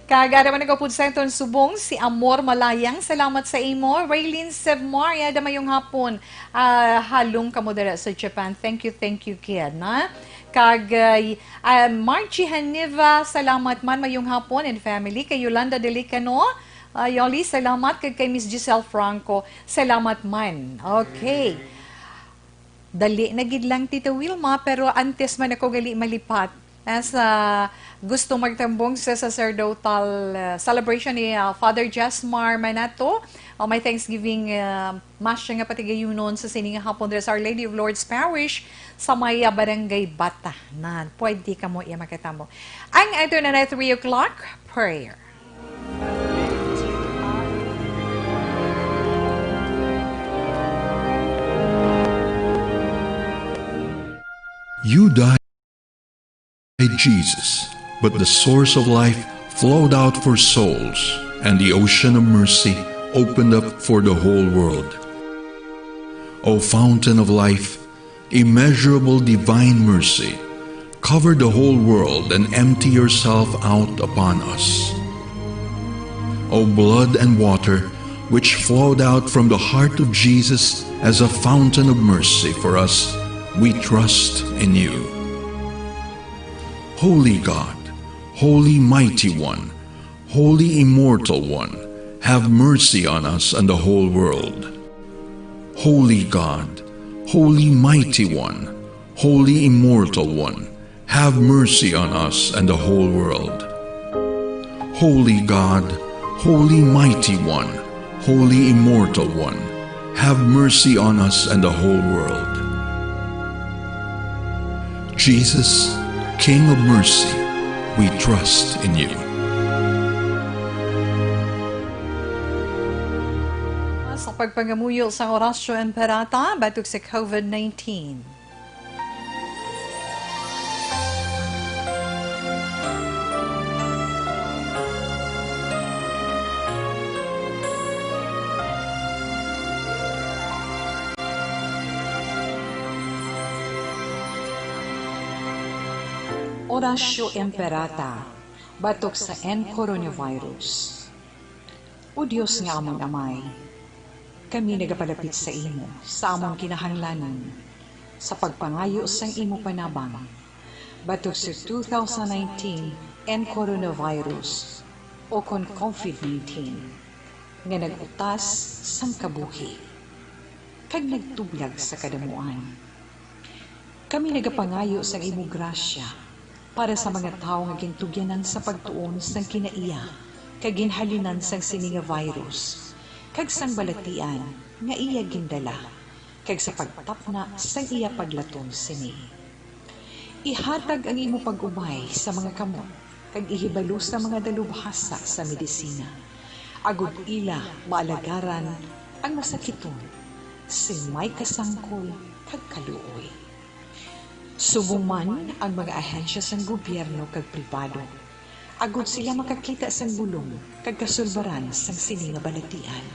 Kag ara man nagapod sa aton subong, si Amor Malayang. Salamat sa imo. Raylene Sevmar, yada mayong hapon. Ah, halong kamo dira sa Japan. Thank you, thank you, kid, na? Kag ah, ah, Margie Haniva, salamat man, mayong hapon and family. Kay Yolanda Delicano, ah, Yoli, salamat. Kag kay Miss Giselle Franco, salamat man. Okay. Dali na gid lang, Tita Wilma, pero antes man ako gali malipat, as ah, gusto magtambong sa sacerdotal ah, celebration ni ah, Father Jasmar Manato, o may Thanksgiving ah, Mass siya nga patigayunon sa sini nga hapon dira sa Our Lady of Lourdes Parish sa may ah, Barangay Bata. Na, pwede ka mo iya makatambong. Ang ito na na three o'clock prayer. You died, Jesus, but the source of life flowed out for souls, and the ocean of mercy opened up for the whole world. O fountain of life, immeasurable divine mercy, Cover the whole world and empty yourself out upon us. O blood and water, which flowed out from the heart of Jesus as a fountain of mercy for us, we trust in you. Holy God, Holy Mighty One, Holy Immortal One, have mercy on us and the whole world. Holy God, Holy Mighty One, Holy Immortal One, have mercy on us and the whole world. Holy God, Holy Mighty One, Holy Immortal One, have mercy on us and the whole world. Jesus, King of mercy, we trust in you. Sa pagpangamuyo sang Oratio Imperata batok sa COVID nineteen. Oratio Imperata batok sa N coronavirus. O Dios nga amon Amay, kami nagapalapit sa imo sa amon kinahanglanon sa pagpangayo sang imo panabang batok sa two thousand nineteen N coronavirus, o kon COVID nineteen, nga nag-utas sang kabuhi kag nagtublag sa kadamuan. Kami nagapangayo sang imo grasya para sa mga tawo nga gintugyanan sa pagtuon sang kinaiya kag ginhalinan sang sini nga virus, kag sang balatian nga iya gindala, kag sa pagtapna sang iya paglaton sini. Ihatag ang imo pag-ubay sa mga kamot kag ihibalo sa mga dalubhasa sa medisina, agod ila maalagaran ang masakiton sing may kasangkol kag kaluoy. Subong man ang mga ahensya sang gobyerno kag pribado, agod sila makakita sang bulong kag kasulbaran sang sini nga balatian.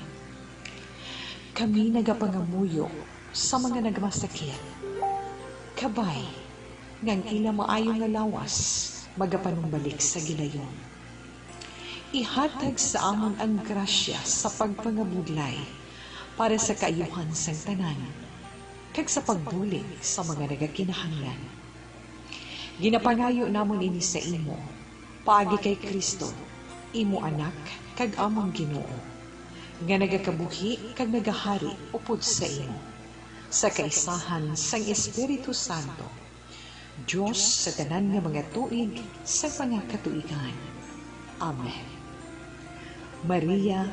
Kami nagapangamuyo sa mga nagmasakit. Kabay nga ang ila maayo nga lawas magapanumbalik sa gilayon. Ihatag sa amon ang grasya sa pagpangabudlay para sa kaayuhan sang tanan, kag sa pagbulig sa mga nagakinahanglan. Ginapangayo namon ini sa imo, paagi kay Cristo, imo Anak kag amon Ginoo, nga nagakabuhi kag nagahari upod sa imo, sa kaisahan sang Espiritu Santo, Dios sa tanan nga mga tuig sa mga katuigan. Amen. Maria,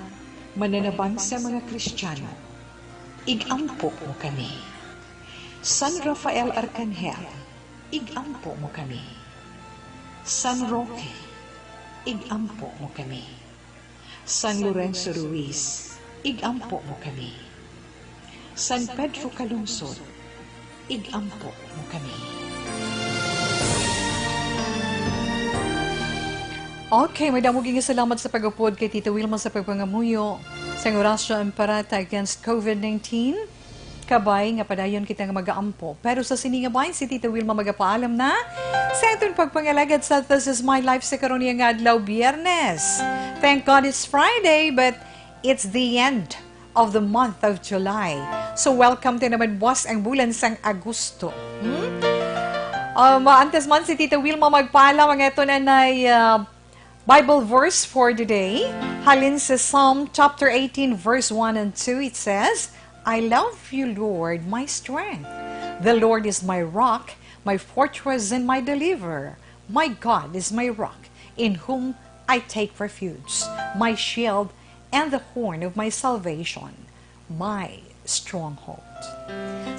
mananabang sa mga Kristiano, ig-ampo mo kami. San Rafael Arcangel, ig-ampo mo kami. San Roque, ig-ampo mo kami. San Lorenzo Ruiz, ig-ampo mo kami. San Pedro Calungsod, ig-ampo mo kami. Okay, madamo gid nga salamat sa pag-upod kay Tita Wilma sa pagpangamuyo sa Oratio Imperata against COVID nineteen. Kabay nga padayon kita nga mag-aampo. Pero sa sini nga bahin, si Tita Wilma magapaalam na sa aton pagpangalagad sa This Is My Life sa karon nga adlaw, Biyernes. Thank God it's Friday, but it's the end of the month of July. So welcome ta naman buwas ang bulan sang Agosto. Hmm? Um, antes man si Tita Wilma magpaalam, ang aton anay, uh, Bible verse for today, halin sa Psalm chapter eighteen, verse one and two, it says, "I love you, Lord, my strength. The Lord is my rock, my fortress, and my deliverer. My God is my rock, in whom I take refuge, my shield, and the horn of my salvation, my stronghold."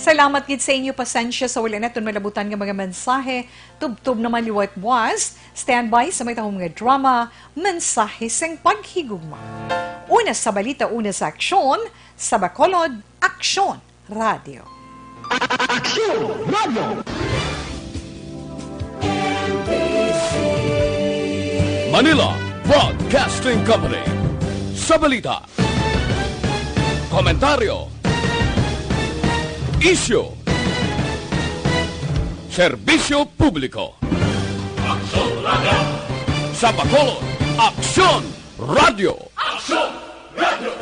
Salamat gid sa inyo pasensya sa wala naton malabutan nga mga mensahe. Tubtob naman liwat buwas. Standby sa may tahom nga drama, Mensahe sang Paghigugma. Una sa balita, una sa aksyon, sa Bacolod, Aksyon Radio. Aksyon Radio. Manila Broadcasting Company. Sa balita, komentaryo, isyu, serbisyo publiko. Sa Bacolod, Aksyon Radio. Aksyon Radio.